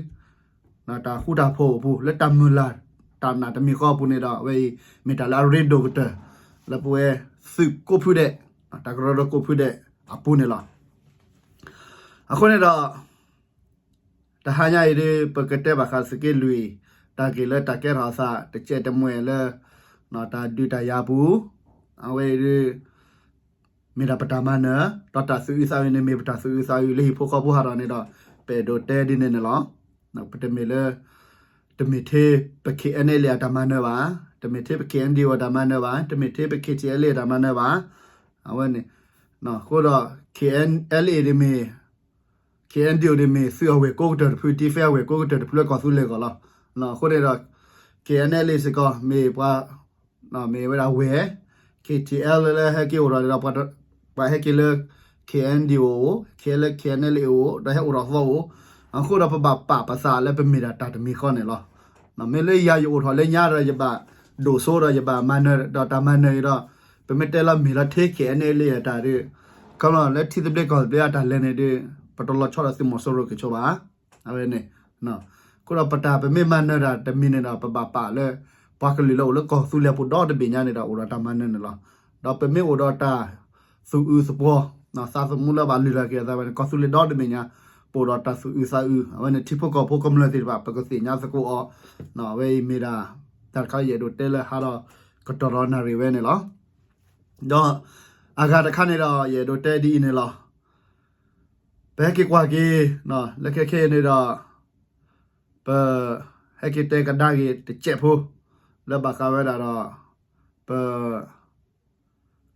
တၢ်ဃူတၢ်ဖိးအပူၤ လၢတၢ်မုၢ်လၢ် တၢ်နာ်တမံၤဃီအပူၤန့ၣ်ဒီး အဝဲအံၤ မ့ၢ်တၢ်လၢအရ့ဒိၣ်ကတၢၢ် လၢပဝဲသုးကိးဖုဒဲး တၢ်ကရၢကရိကိးဖုဒဲးအပူၤန့ၣ်လီၤ. အဃိန့ၣ်ဒီး တဟါညါအံၤဒ် ပကတဲဘၣ်ဃးသုးက့လွံၢ် တၢ်ဂ့ၢ်လၢတၢ်ကဲထီၣ်အသး တကဲတမှဲလၢ တၢ်ဒုးတၢ်ယၤအပူၤ အဝဲအံၤဒ် မ့ၢ်ဒၣ်ပတၢ်မၤနၢၤ ဒီးတၢ်သူၣ်အုးသးအုးန့ၣ် မ့ၢ်ပတၢ်သူၣ်အုးသးအုးလၢဟံၣ်ဖိဃီဖိဟးထီၣ်န့ၣ်ဒီး ပအဲၣ်ဒိးတဲဒ်န့ၣ်န့ၣ်လီၤ. ပတမ့ၢ်လၢ တမ့ၢ်ထဲပ K N L A အတၢ်မၤနၢၤဘၣ်, တမ့ၢ်ထဲပ K N D O အတၢ်မၤနၢၤဘၣ်, တမ့ၢ်ထဲပ K T L A အတၢ်မၤနၢၤဘၣ်. အဝဲန့ၣ် အဃိဒီး K N L A ဒ်မ့ၢ် K N D O ဒ်မ့ၢ်သုးအဝဲၢ်ကိးကတၢၢ်တဖု defense အဝဲၢ်ကိးကတၢၢ်တဖုလၢကီၢ်သူလ့ၤအဂီၢ်လီၤ. အဃိန့ၣ်ဒီး K N L A စ့ၢ်ကီး မ့ၢ်ပှၤ မ့ၢ်ဝဲဒၣ်ဝဲၢ်, K T L လၢဟဲက့ၤအိၣ်ထီၣ်ဒီး ပှၤဟဲက့ၤလၢ K N D O အိၣ်, ဟဲလၢ K N L A အိၣ်, ဒီးဟဲအိၣ်ထီၣ်သီအိၣ်, အဃိဒီးပဘၣ်ပာ်ပသးလၢပမ့ၢ်ဒၣ်တၢ်တမံၤဃီန့ၣ်လီၤ. မ့ၢ်လၢယၤယအိၣ်ထီၣ်လၢညါဒီးယဘၣ်ဒိၣ်စိဒီးယဘၣ်မၤနၢၤဒီးတၢ်မၤနၢၤအံၤဒီး ပမ့ၢ်တဲလီၤမ့ၢ်လီၤထဲ K N L A အတၢ်ဒီး ခီဖျိလၢထံသဘျ့ကီၢ်သဘျ့အတၢ်လဲၤန့ၣ်ဒီး ပတလီၤဆီဒီးသုးမီၤစိရိၤကဆိးဘၣ်. အဝဲန့ၣ် အဃိဒီးပတၢ်ပမ့ၢ်မၤနၢၤတၢ်တမံၤန့ၣ်ဒီး ပဘၣ်ပာ်လၢ ပှၤကလုာ်လၢအိၣ်လၢကီၢ်သူလ့ၤပူၤဒီတဘ့ၣ်ညါန့ၣ်ဒီး အိၣ်ဒီးတၢ်မၤနၢၤန့ၣ်လီၤ. ဒီးပမ့ၢ်အိၣ်ဒီးတၢ်သူၣ်အုးသးပှီၤ သးသမူလၢဘၣ်လုၢ်လၢ်က့ၤအသးဝဲန့ၣ် ကီၢ်သူလ့ၤဒီတဘ့ၣ်ညါ ပအိၣ်ဒီးတၢ်သူၣ်အုးသးအုး အဝဲန့ၣ်ထံဖိကီၢ်ဖိကမျၢၢ်သ့ၣ်တဖၣ် ပကသ့ၣ်ညါသကိးအီၤ, အဝဲအံၤမ့ၢ်ဒၣ် တၢ်တခါယအဲၣ်ဒိးတဲလၢဟါဒီးကတီၢ်ဒီးနၣ်ရံၣ်ဝဲန့ၣ်လီၤ. ဒီးအဂၤတခါန့ၣ်ဒီး ယအဲၣ်ဒိးတဲဒ်အံၤန့ၣ်လီၤ. ပဟဲက့ၤကွၢ်က့ၤ လၢခဲခဲအံၤန့ၣ်ဒီး ပဟဲက့ၤတဲကဒါက့ၤတစဲးဖိ လၢဘၣ်ဃးဝဲဒၣ်ဒီး ပ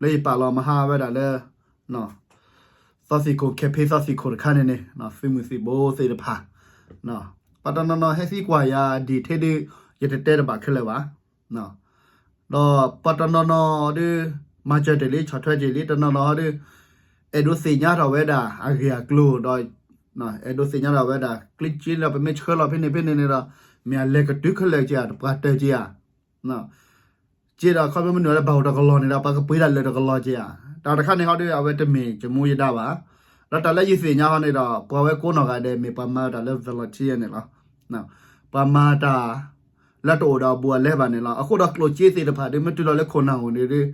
လၢယပာ်လီၤမဟါဝဲဒၣ်လၢ သီသံၣ်ခိၣ် campaign သီသံၣ်ခိၣ်တခါန့ၣ်န့ၣ် သုးမုၢ်သံၣ်ဘိသ့ၣ်တဖၣ် ပှၤတနီၤနီၤဟဲသံကွၢ်ယၤဒံၣ်ထဲဒုး ယတတဲတဘၣ်ခဲလၢာ်ဘၣ်. ဒီးပှၤတနီၤနီၤဒုး မၤစၢၤတ့ၢ်လံ ဆီၣ်ထွဲတ့ၢ်လံ တနီၤနီၤဟီဒုး အဲၣ်ဒိးသ့ၣ်ညါထီၣ်ဝဲဒၣ်အဂ့ၢ်အကျိၤဒီး အဲၣ်ဒိးသ့ၣ်ညါထီၣ်ဝဲဒၣ် ကျိၣ်စ့ဒီး ပမ့ၢ်ဆှၢလီၤဖဲန့ၣ်ဖဲန့ၣ်န့ၣ်ဒီး မ့ၢ်အလဲၤကတုၤခဲလၢာ်က့ၤဧါ တပှၤတၢၢ်က့ၤဧါ က့ဒီးခီဖျိမနုၤလၢဘၣ်အိၣ်တကလီၢ်န့ၣ်ဒီး ပှၤကပှ့ၤတၢ်လၢာ်တကလီၢ်က့ၤဧါ. တၢ်တခါန့ၣ်ဟီဒုး အဝဲတမ့ၢ်ယမူယဒါဘၣ်. ဒီးတၢ်လၢယသ့ၣ်ညါဟီန့ၣ်ဒီး ပှၤဝဲကိးနီၢ်ဂၤဒဲး မ့ၢ်ပှၤမၤတၢ်လၢ volunteer န့ၣ်လီၤ. ပှၤမၤတၢ်လၢတအိၣ်ဒီးအဘူးအလဲဘၣ်န့ၣ်လီၤ. အဃိဒီးကျိၣ်စ့သ့ၣ်တဖၣ်ဒုး မ့ၢ်တုၤလီၤလၢခိၣ်နၢ်အိၣ်န့ၣ်ဒုး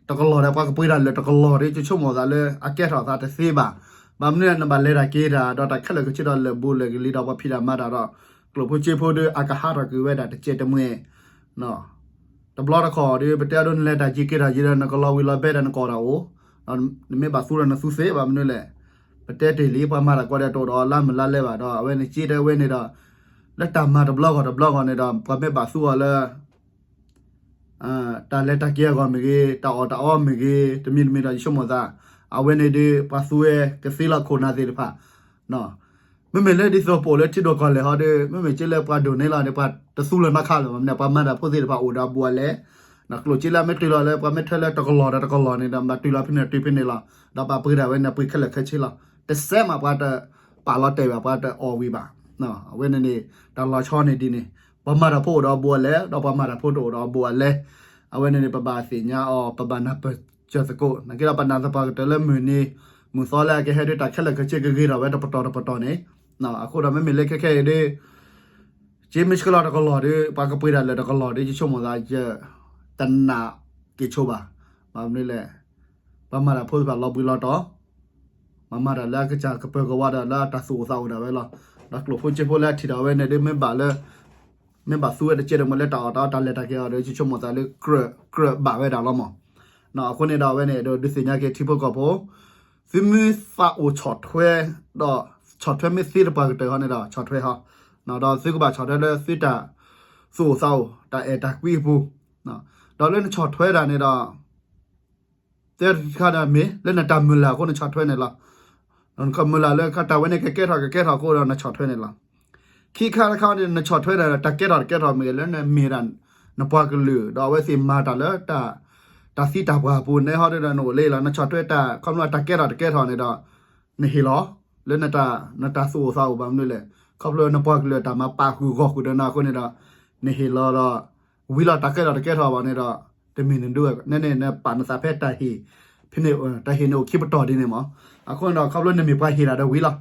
တကလီၢ်ဒီး ပှၤကပှ့ၤတၢ်လၢာ်တကလီၢ်ဒီး ယဆိကမိၣ်သးလၢအကဲထီၣ်သးတသ့ဘၣ်. ဘၣ်မနုၤလဲၣ် နဘၣ်လဲၤတၢ်က့ၤတၢ် ဒီးတၢ်ခဲလၢာ်ခဲဆ့ဒီးလၢာ်ဘူးလၢာ်ကလံၤဒီး ပှၤဖံးတၢ်မၤတၢ်ဒီး ကျိၣ်ဖိစ့ဖိဒုး အကဟးထီၣ်ကွံာ်ဝဲဒၣ်တစဲးတမှဲၤ တဘျီတခီၣ်ဒီး ပတဲအဒိ နလဲၤတၢ်က့ၤက့ၤတၢ်က့ၤဒီး နကလီၤဝံၤလီၤဘဲဒီး နကိးတၢ်အိၣ်, နမ့ၢ်ဘၣ်သူဒီးနသူသ့ ဘၣ်မနုၤလဲၣ်. ပတဲတ့ၢ်လံ ပှၤမၤတၢ်ကိးဂၤဒဲးတအိၣ်ဒီးလါမုၢ်လါလဲဘၣ်ဒီး အဝဲန့ၣ်က့တဲဝဲန့ၣ်ဒီး လၢတၢ်မၤတဘျီဂီၢ်တဘျီဂီၢ်န့ၣ်ဒီး ပှၤမ့ၢ်ဘၣ်သူအီၤလၢ တၢ်လဲၤတၢ်က့ၤအဂီၢ်မ့ၢ်ဂ့ၤ, တၢ်အီၣ်တၢ်အီမ့ၢ်ဂ့ၤ, တမံၤတမံၤဒီး ယဆိကမိၣ်သး အဝဲန့ၣ်ဒီး ပှၤသူဝဲကသ့လီၤခိၣ်နၢ်သ့ၣ်တဖၣ် မ့မ့ၢ်လၢဒ်သိးပအိၣ်လၢထံဒိၣ်ကီၢ်လဲၢ်ဟီဒီး မ့မ့ၢ်က့လၢပှၤဒိၣ်န့ၢ်လီၤန့ၣ် ပှၤတသူလၢၤနီတခါလၢၤဘၣ်မနုၤ ပှၤမၤတၢ်ဖိသ့ၣ်တဖၣ်အိၣ်ဒီးအဘူးအလဲ, ကျိၣ်စ့လၢအမ့ၢ်တုၤလီၤလၢ ပှၤမ့ၢ်ထွဲလၢတကလီၢ်ဒီးတကလီၢ်န့ၣ်ဒီး ဘၣ်တုၤလီၤဖဲန့ၣ်တုၤဖဲန့ၣ်လီၤ. ဒီးဘၣ်ပှ့ၤဒၣ်ဝဲန့ၣ် ပှ့ၤခဲလၢာ်ခဲဆ့လီၤ. တစဲးမးပှၤတပာ်လီၤတဲာ်ဘၣ် ပှၤတအီၣ်ဝံၤဘၣ်. အဝဲန့ၣ်န့ၣ် တၢ်လီၤဆီန့ၣ်ဒ်န့ၣ် ပှၤမၤတၢ်ဖိအိၣ်ဒီးအဘူးအလဲ ဒီးပှၤမၤတၢ်ဖိတအိၣ်ဒီးအဘူးအလဲ အဝဲန့ၣ်န့ၣ် ပဘၣ်သ့ၣ်ညါအီၤ ပဘၣ်နၢ်ပၢၢ်စၢၤသကိး နာ်က့ဒီးပနာ်သပှၢ်ကတၢၢ်လၢမုၢ်နံၤ မုၢ်သီလၢအကဟဲဒုး တၢ်ခဲလၢာ်ခဲဆ့ကဂ့ၤထီၣ်ဝဲတပတီၢ်တပတီၢ်န့ၣ်, အဃိဒီးမ့မ့ၢ်လၢခဲခဲအံၤဒုး က့မ့ၢ်ဆှၢလီၤတကလီၢ်ဒီး ပှၤကပှ့ၤတၢ်လၢာ်တကလီၢ်ဒီး ယဆိကမိၣ်သး ယတနာ်က့ၤဆိဘၣ်. ဘၣ်မနုၤလဲၣ်, ပှၤမၤတၢ်ဖိသ့ၣ်တဖၣ်လီၤဘှံးလီၤတီၤ မၤမၤတၢ်လၢအကစၢ်ကပၢၤကဝါဒီး လၢတၢ်သူၣ်အိၣ်သးအိၣ်ဒၣ်ဝဲလီၤ. ဒီးကျိၣ်ဖိစ့ဖိလၢအထံၣ်ထီၣ်ဝဲန့ၣ်ဒုး မ့ၢ်ဘၣ်လၢ မ့ၢ်ဘၣ်သူဝဲတကဲတမှဲၤလၢတၢ်အီၣ်တၢ်အီတၢ်လဲၤတၢ်က့ၤအီၤဒီး ယဆိကမိၣ်သးလၢ ကြၢးဘၣ်ဝဲဒၣ်လီၤမး. အဃိန့ၣ်ဒီးအဝဲန့ၣ် အဲၣ်ဒိးဒုးသ့ၣ်ညါက့ၤထံဖိကီၢ်ဖိ သုမ့ၢ်သးအိၣ်ဆီၣ်ထွဲ ဒီးဆီၣ်ထွဲမ့ၢ်သ့တပှၤကတၢၢ်ဟီန့ၣ်ဒီး ဆီၣ်ထွဲဟီ, ဒီးသုကဘၣ်ဆီၣ်ထွဲလၢသုတၢ်သူၣ်အိၣ်သးအိၣ် တၢ်အဲၣ်တၢ်ကွံအပူၤ, ဒီးလၢနဆီၣ်ထွဲတၢ်န့ၣ်ဒီး တဲတခါဒီးမ့ၢ်လၢနတၢ်မုၢ်လၢ်အဃိနဆီၣ်ထွဲန့ၣ်လီၤ. နမုၢ်လၢ်လၢတၢ်ဝဲန့ၣ်ကကဲထီၣ်ကကဲထီၣ်အဃိဒီးနဆီၣ်ထွဲန့ၣ်လီၤ. ခံခါတခါန့ၣ် နဆီၣ်ထွဲဒီးတၢ်ကဲထီၣ်တကဲထီၣ်မ့ၢ်ဂ့ၤ လၢနမ့ၢ်ဒၣ်နပှၤကလုာ် ဒီးအဝဲသ့ၣ်မၤတၢ်လၢ တၢ်သံတၢ်ပှၢ်အပူၤန့ၣ်ဟီဒီး နအိၣ်လၢလီၤ နဆီၣ်ထွဲတၢ် ခီဖျိတၢ်ကဲထီၣ်တကဲထီၣ်န့ၣ်ဒီး နဟ့ၣ်လီၤ လၢနတၢ်သူၣ်အိၣ်သးအိၣ်ဘၣ်မနုၤလဲၣ် ခီဖျိနပှၤကလုာ်တၢ်မၤပာ်ဃုာ်ဂီၢ်ဃုာ်ဒီးနၤအဃိန့ၣ်ဒီး နဟ့ၣ်လီၤဒီး ဝံၤလီၤတၢ်ကဲထီၣ်တကဲထီၣ်ဘၣ်န့ၣ်ဒီး တမ့ၢ်နဒုး နဲန့ၣ် နပာ်နသးဖဲတၢ်ဟ့ၣ် ဖဲန့ၣ် တၢ်ဟ့ၣ်န့ၣ်အိၣ်ခံပတီၢ်ဒ်န့ၣ်မး. အဃိန့ၣ်ဒီး ခီဖျိနမ့ၢ်ပှၤဟ့ၣ်တၢ်ဒီးဝံၤလီၤ.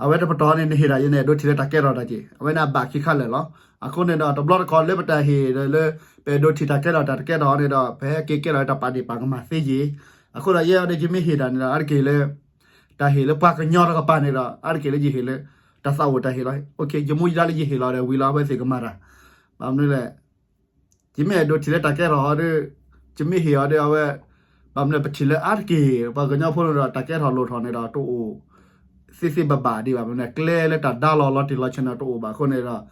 အဝဲတပတီၢ်န့ၣ် နဟ့ၣ်တၢ်ယဲန့ၣ် အဲၣ်ဒိးထံၣ်လၢတၢ်ကဲထီၣ်တၢ်က့ၢ် အဝဲန့ၣ်အဘၣ်ခံခါလၢာ်လီၤ. အဃိန့ၣ်ဒီး တဘျီတခီၣ်လၢပတၢ်ဟ့ၣ်လၢ ပအဲၣ်ဒိးထံၣ်တၢ်ကဲထီၣ်တၢ်တကဲထီၣ်န့ၣ်ဒီး ပဟဲက့ၤကဲထီၣ်လၢတၢ်ပာ်ဒ့ၣ်ပာ်ကမၣ်သ့ယ့ၣ်. အဃိဒီးယဲအံၤဒီး ယမ့ၢ်ဟ့ၣ်တၢ်န့ၣ်ဒီး အါတက့ၢ်လၢ တၢ်ဟ့ၣ်လၢပှၤကညီတကပၤန့ၣ်ဒီး အါတက့ၢ်လၢယဟ့ၣ်လၢ တၢ်သးအိၣ်တၢ်ဟ့ၣ်လီၤ. ယမူယဒါလၢယဟ့ၣ်လီၤဒီးဝံၤလီၤ အဝဲသ့ၣ်ကမၤတၢ်. ဘၣ်မနုၤလဲၣ် ယမ့ၢ်အဲၣ်ဒိးထံၣ်လၢတၢ်ကဲထီၣ်အီၤဒီး ယမ့ၢ်ဟ့ၣ်အီၤဒီးအဝဲ ဘၣ်မနုၤလဲၣ် ပထံၣ်လၢအါတက့ၢ် ပှၤကညီဖိန့ၣ်ဒီး တၢ်ကဲထီၣ်လိၣ်ထီၣ်န့ၣ်ဒီး တအိၣ် သ့သ့ဘၣ်ဘၣ်ဒံးဘၣ် မနုၤလဲၣ် ကျဲလၢတၢ်ဒါလီၤလီၤတံၢ်လီၤဆဲးန့ၣ်တအိၣ်ဘၣ်အဃိန့ၣ်ဒီး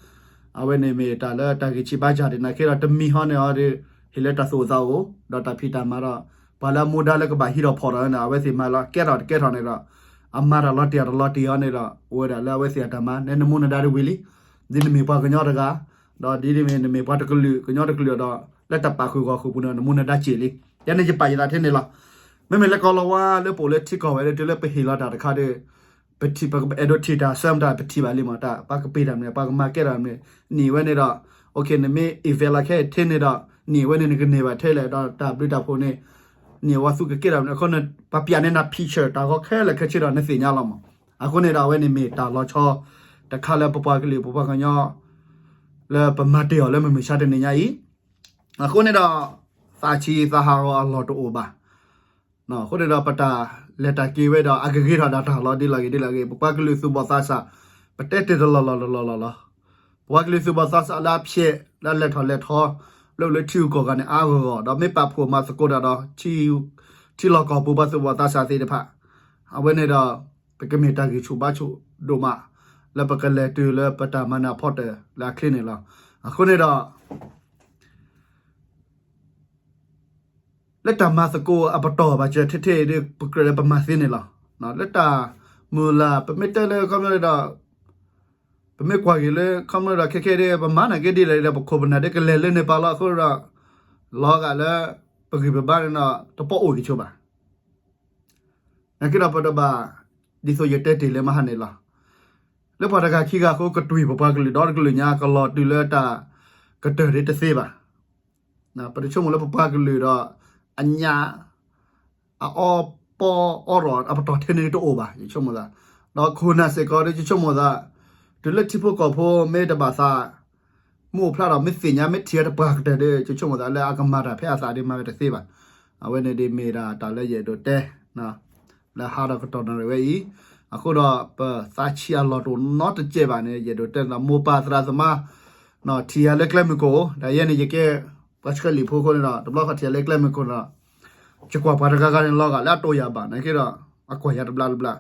အဝဲန့ၣ်မ့ၢ်တၢ်လၢတၢ်ဂံၢ်ဆံးဘါစၢ်ဒံး နာ်က့ဒီးတမံၤဟီန့ၣ်အီၤဒီး ဟ့ၣ်လၢတၢ်သူၣ်အိၣ်သးအိၣ် ဒီးတၢ်ဖံးတၢ်မၤဒီး ပှၤလၢအမူဒါလၢကဘၣ်ဟံးထီၣ်ဖီၣ်ထီၣ်န့ၣ် အဝဲသ့ၣ်မၤလီၤ ကဲထီၣ်တကဲထီၣ်န့ၣ်ဒီး အမၤတၢ်လီၤတံၢ်အီၤတလီၤတံၢ်အီၤန့ၣ်ဒီး အိၣ်ဝဲဒၣ်လၢအဝဲသ့ၣ်အတၢ်မၤ နဲနမူနဒါဒ်ဝံၤလံ ဒ်နမ့ၢ်ပှၤကညီတဂၤ ဒီးဒ်န့ၣ်မ့ၢ်နမ့ၢ်ပှၤတကလုာ် ကညီတကလုာ်ဒီး လၢတၢ်ပာ်ဃုာ်ဂီၢ်ဃုာ်ပူၤန့ၣ် နမူနဒါစ့ၢ်လံ. ယဲန့ၣ်ယပာ်ယသးထဲန့ၣ်လီၤ. မ့မ့ၢ်လၢကီၢ်လီၤဝါလၢပအိၣ်လၢထံကီၢ်ဝဲလၢတုၤလၢပဟ့ၣ်လီၤတၢ်တခါဒီး ပထံၣ်ပအဲၣ်ဒိးထံၣ်တၢ်ဆၢမတၤ ပထံၣ်ဘၣ်လံမး တၢ်ပှၤကပ့ၤတၢ်မနုၤ ပှၤကမၤကဲထီၣ်မနုၤ နံၣ်ဝဲန့ၣ်ဒီး နံၣ်ဝဲန့ၣ်နကန့ၢ်ဘၣ်ထဲထဲန့ၣ်ဒီး နံၣ်ဝဲန့ၣ်နကန့ၢ်ဘၣ်ထဲလဲၣ် ဒီးတၢ်ဘျုးတၢ်ဖှိၣ်န့ၣ် နံၣ်ဝဲသူကကဲထီၣ်မနုၤအဃိန့ၣ် ပှၤပျၢ်န့ၢ်နၤ picture တၢ်ဂီၤခဲလၢာ်ခဲဆ့ဒီးနသ့ၣ်ညါလီၤမး. အဃိန့ၣ်ဒီးအဝဲန့ၣ်မ့ၢ်တၢ်လီၤဆီ တခါလၢပပှၤကလုာ်ပပှၤကညီ လၢပမၤတ့ၢ်အီၤလၢမုၢ်မဆါတနံၤညါအံၤ အဃိန့ၣ်ဒီး သးဆံးသးဟးဂီၤအလီၢ်တအိၣ်ဘၣ်. အဃိန့ၣ်ဒီးပတၢ် လဲၤတၢ်က့ၤဝဲဒီး အကဂ့ၤထီၣ်ဒၣ်တၢ်လီၤ ဒ်လဲၣ်ဂ့ၤဒ်လဲၣ်ဂ့ၤ ပပှၤကလုာ်သူၣ်ဘီၣ်သးစၢ် ပတဲတ့ၢ်တလီၢ်လီၢ်တလီၢ်လီၢ်လီၤ. ပပှၤကလုာ်သူၣ်ဘီၣ်သးစၢ်လၢအဖျဲး လၢအလဲၤထီၣ်လဲၤထီ လၢအိၣ်လၢထံဂုၤကီၢ်ဂၤန့ၣ် အါအါဂီၢ်ဂီၢ် ဒီးမ့ၢ်ပာ်ဖှိၣ်မၤသကိးတၢ်ဒီး ထံလီၢ်ကီၢ်ပူၤပှၤသူၣ်ဘီၣ်သးစၢ်သ့ၣ်တဖၣ် အဝဲန့ၣ်ဒီး ပကမ့ၢ်တၢ်ဂံၢ်ဆူၣ်ဘါဆူၣ်ဒိၣ်မး လၢပကလဲၤတုၤလၢပတၢ်မၤနၢၤအဖီတၢၣ်လၢအချ့န့ၣ်လီၤ. အဃိန့ၣ်ဒီး လၢတၢ်မၤသကိးအပတီၢ်ဘၣ်စၢၤထဲထဲအံၤဒီး ပကြၢးလၢပမၤသ့န့ၣ်လီၤ. လၢတၢ်မုၢ်လၢ် ပမ့ၢ်တဲလၢခီဖျိဒီး ပမ့ၢ်ကွၢ်က့ၤလၢခီဖျိဒီး ခဲခဲဒီး ပမၤနာ်က့ဒ်လဲၣ်ဒီး ပခိၣ်ပနၢ်ဒီးကလဲၤလၢန့ၣ်ပၤလီၤ အဃိဒီး လီၤဂာ်လၢ ပဂံၢ်ပဘါန့ၣ်ဒီး တပီၢ်အိၣ်က့ၤဆိဘၣ် နာ်က့ဒီးပတဘၣ် ဒ်သိးယတဲတ့ၢ်လၢမဟါန့ၣ်လီၤ. လၢပှၤတဂၤခံဂၤအဃိ ကတွံၢ်ပပှၤကလုာ်ဒီတကလုာ်ညါ ကလီၤတုၤလၢတၢ်ကတၢၢ်ဒ်တသ့ဘၣ်. ပတဆိကမိၣ်လၢပပှၤကလုာ်ဒီး အညၣ် အအီပီအီရီၣ်အပတီၢ်ထဲန့ၣ်တအိၣ်ဘၣ် ယဆိကမိၣ်သး, ဒီးခိၣ်နၢ်စ့ၢ်ကီးဒီး ယဆိကမိၣ်သး တုၤလၢထံဖိကီၢ်ဖိမ့ၢ်တဘၣ်သး မ့ၢ်အိၣ်ဖျါဒီး မ့ၢ်သ့ၣ်ညါ မ့ၢ်ထံၣ်တပှၤကတၢၢ်ဒီး ယဆိကမိၣ်သးလၢအကမၤတၢ်ဖဲအသးဒီးမၤဝဲတသ့ဘၣ်. အဝဲန့ၣ်ဒ်မ့ၢ်ဒၣ်တၢ်လၢယအဲၣ်ဒိးတဲ လၢဟါဒီးကတီၢ်နၣ်ရံၣ်ဝဲအံၤ, အဃိဒီးပသးဆံးအလီၢ်တအိၣ်နီတစဲးဘၣ်န့ၣ် ယအဲၣ်ဒိးတဲဒီး မိၢ်ပၢ်သရၣ်သမါ ထံၣ်ယၤလၢကျဲမုၢ်ခိၣ်, ဒီးယဲန့ၣ် ယကဲပှၤဆှၢလံာ်ဖိအဃိန့ၣ်ဒီး တဘျီဃီထံၣ်ယၤလၢကျဲမုၢ်ခိၣ်န့ၣ်ဒီး ယကွၢ်ပှၤတဂၤဂၤန့ၣ် လီၤဂာ်လၢအတိၢ်ယၤဘၣ်နာ်က့ဒီး အကွၢ်ယၤတဘျါတဘျါ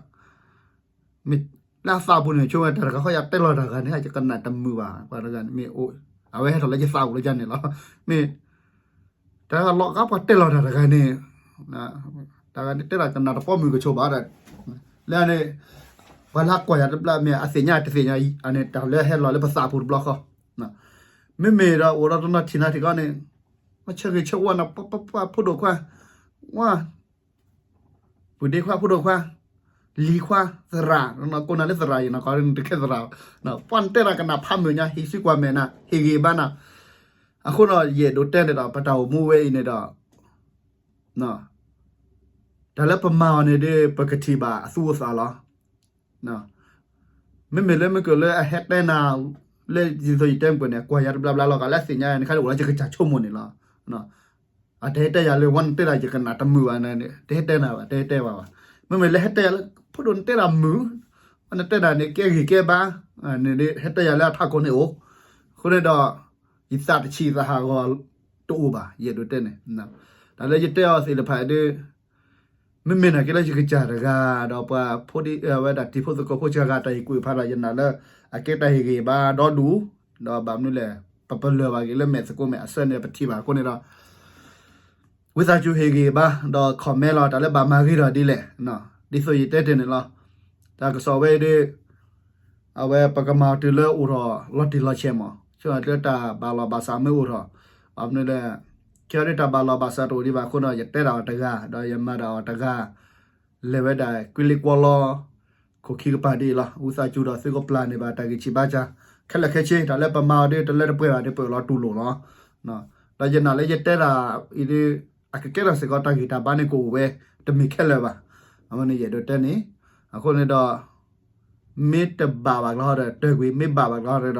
မ့ၢ်လၢအသးပူၤန့ၣ် ဆိဝဲတၢ်တခါဃီယတဲလီၤတၢ်ဂၤန့ၣ် ယကနၣ်တမုာ်ဘၣ်, ပှၤတဂၤန့ၣ်မ့ၢ်အိၣ် အဝဲဟဲထီၣ်လၢယသးပူၤလၢယၤန့ၣ်လီၤ. မ့ၢ် တၢ်လီၤဂာ်ပှၤတဲလီၤတၢ်တဂၤန့ၣ် တၢ်ဂၤန့ၣ်တဲတၢ်ကနၣ်တပီၢ်မုၢ်ကဆိးဘၣ်ဒီး လၢန့ၣ် ပှၤလၢအကွၢ်ယၤတဘျါမ့ၢ် အသ့ၣ်ညါတသ့ၣ်ညါ အန့ၣ်တၢ်လၢဟဲလီၤလၢပသးပူၤတဘျီဃီ မ့မ့ၢ်ဒီးအိၣ်ဒီးတနီၤထံၣ်နၤထံၣ်ကီးန့ၣ် မ့ၢ်ဆၢဂ့ၤဆၢဝါနၤ ပှၤဖိဒိၣ်ခွါ ဝါ ပုၢ်ဒ့ခွါ ဖိဒိၣ်ခွါ လံၤခွါ သရၣ် ကိးနၤလၢသရၣ်အံၤနီၤ ကီးနတခဲသရၣ် ပှၤနတဲတၢ်ကနၣ်ဖးမုာ်ညါ ဟ့ၣ်စုကွၢ်မဲာ်နၤ ဟ့ၣ်ဂ့ၤဘါနၤ အဃိဒီး ယအဲၣ်ဒိးတဲန့ၣ်ဒီး ပတၢ်အိၣ်မူဝဲအံၤန့ၣ်ဒီး တၢ်လၢပမၤအီၤန့ၣ်ဒီး ပကထံၣ်ဘၣ်အသူအသးလီၤ. မ့မ့ၢ်လၢမ့ၢ်ကလၢအဟဲတဲနၤ လၢဒ်သိးယတဲမုၢ်ကၢၢ်န့ၣ် ကွၢ်ယၤတဘျါဘျါလီၤ ကးလၢအသ့ၣ်ညါန့ၣ် ခါဒ်အိၣ်လၢယကစၢ်ဆိကမိၣ်န့ၣ်လီၤ. အတဟဲတဲယၤလၢ ဝဲနတဲဒၣ်ယကနၣ်တမုာ်ဘၣ်န့ၣ် တဟဲတဲနၤဘၣ် တဟဲတဲဘၣ်ဘၣ်. မ့မ့ၢ်လၢဟဲတဲယၤလၢ ဖိဒိၣ်နတဲဒၣ်မုာ် ဝဲနတဲဒၣ်န့ၣ် ကဲဂ့ၤကဲဘါ န့ၣ် ဟဲတဲယၤလၢအထးခိၣ်န့ၣ်အိၣ် အဃိန့ၣ်ဒီး ယသးတဆံးသးဟးဂီၤတအိၣ်ဘၣ် ယအဲၣ်ဒိးတဲန့ၣ် တၢ်လၢယတဲအီၤသ့ၣ်တဖၣ်ဒီး မ့မ့ၢ်နာ်က့လၢယကစၢ်တဂၤ ဒီးပှၤဖိဒံ ဝဲဒၣ်တံၤဖိသကိးဖိစှၤဂၤတၢ်ဟ့ၣ်ကူၣ်ဖးဒီးယနာ်လၢ အကဲတၢ်ဟ့ၣ်ဂ့ၤဘါဒီဒူၣ် ဒီးဘၣ်မနုၤလဲၣ် ပပလၢၢ်ဘၣ်က့ၤလၢမဲာ်သကိးမဲာ်အဆၢန့ၣ် ပထံၣ်ဘၣ်အဃိန့ၣ်ဒီး ဝံသးစူၤဟ့ၣ်ဂ့ၤဘါ ဒီး comment လီၤ တၢ်လၢဘၣ်မၤဂ့ၤထီၣ်ဒ်လဲၣ် ဒ်သိးယတဲတ့ၢ်န့ၣ်လီၤ. တၢ်ကစီၣ်ဝဲဒီး အဝဲပကမၤတုၤလၢအိၣ်ထီၣ်လီၤတံၢ်လီၤဆဲးမး ဆိလၢတၢ်ဘၣ်လီၢ်ဘၣ်စးမ့ၢ်အိၣ်ထီၣ် ဘၣ်မနုၤလဲၣ် ခဲအံၤဒ်တၢ်ဘၣ်လီၢ်ဘၣ်စးတအိၣ်ဒံးဘၣ်အဃိဒီး ယတဲဒၣ်အီၤတဂၤ ဒီးယမၤဒၣ်အီၤတဂၤ လဲၤဝဲဒၣ်ကွံလ့ကွီလီ ခိၣ်ခံကပၤဒ်အံၤလီၤ. ဝံသးစူၤဒီးသုကပျၢ်န့ၢ်ဘၣ် တၢ်ဂံၢ်ဆံးဘါစၢ် ခဲလၢာ်ခဲဆ့ တၢ်လၢပမၤအီၤဒ်တလၢတပှဲၤဘၣ်ဒီး ပအၢၣ်လီၤတူၢ်လိာ်လီၤ. ဒီးယနာ်လၢယတဲဒၣ်အံၤဒ် အကကဲထီၣ်စ့ၢ်ကီးတၢ်ဂံၢ်တၢ်ဘါန့ၣ်ကအိၣ်ဝဲ တမ့ၢ်ခဲလၢာ်ဘၣ်. အဝဲန့ၣ်ယအဲၣ်ဒိးတဲန့ၣ် အဃိန့ၣ်ဒီး မ့ၢ်တဘၣ်ဘၣ်ကျီဟီဒီး တၢၢ်ကွံာ် မ့ၢ်ဘၣ်ဘၣ်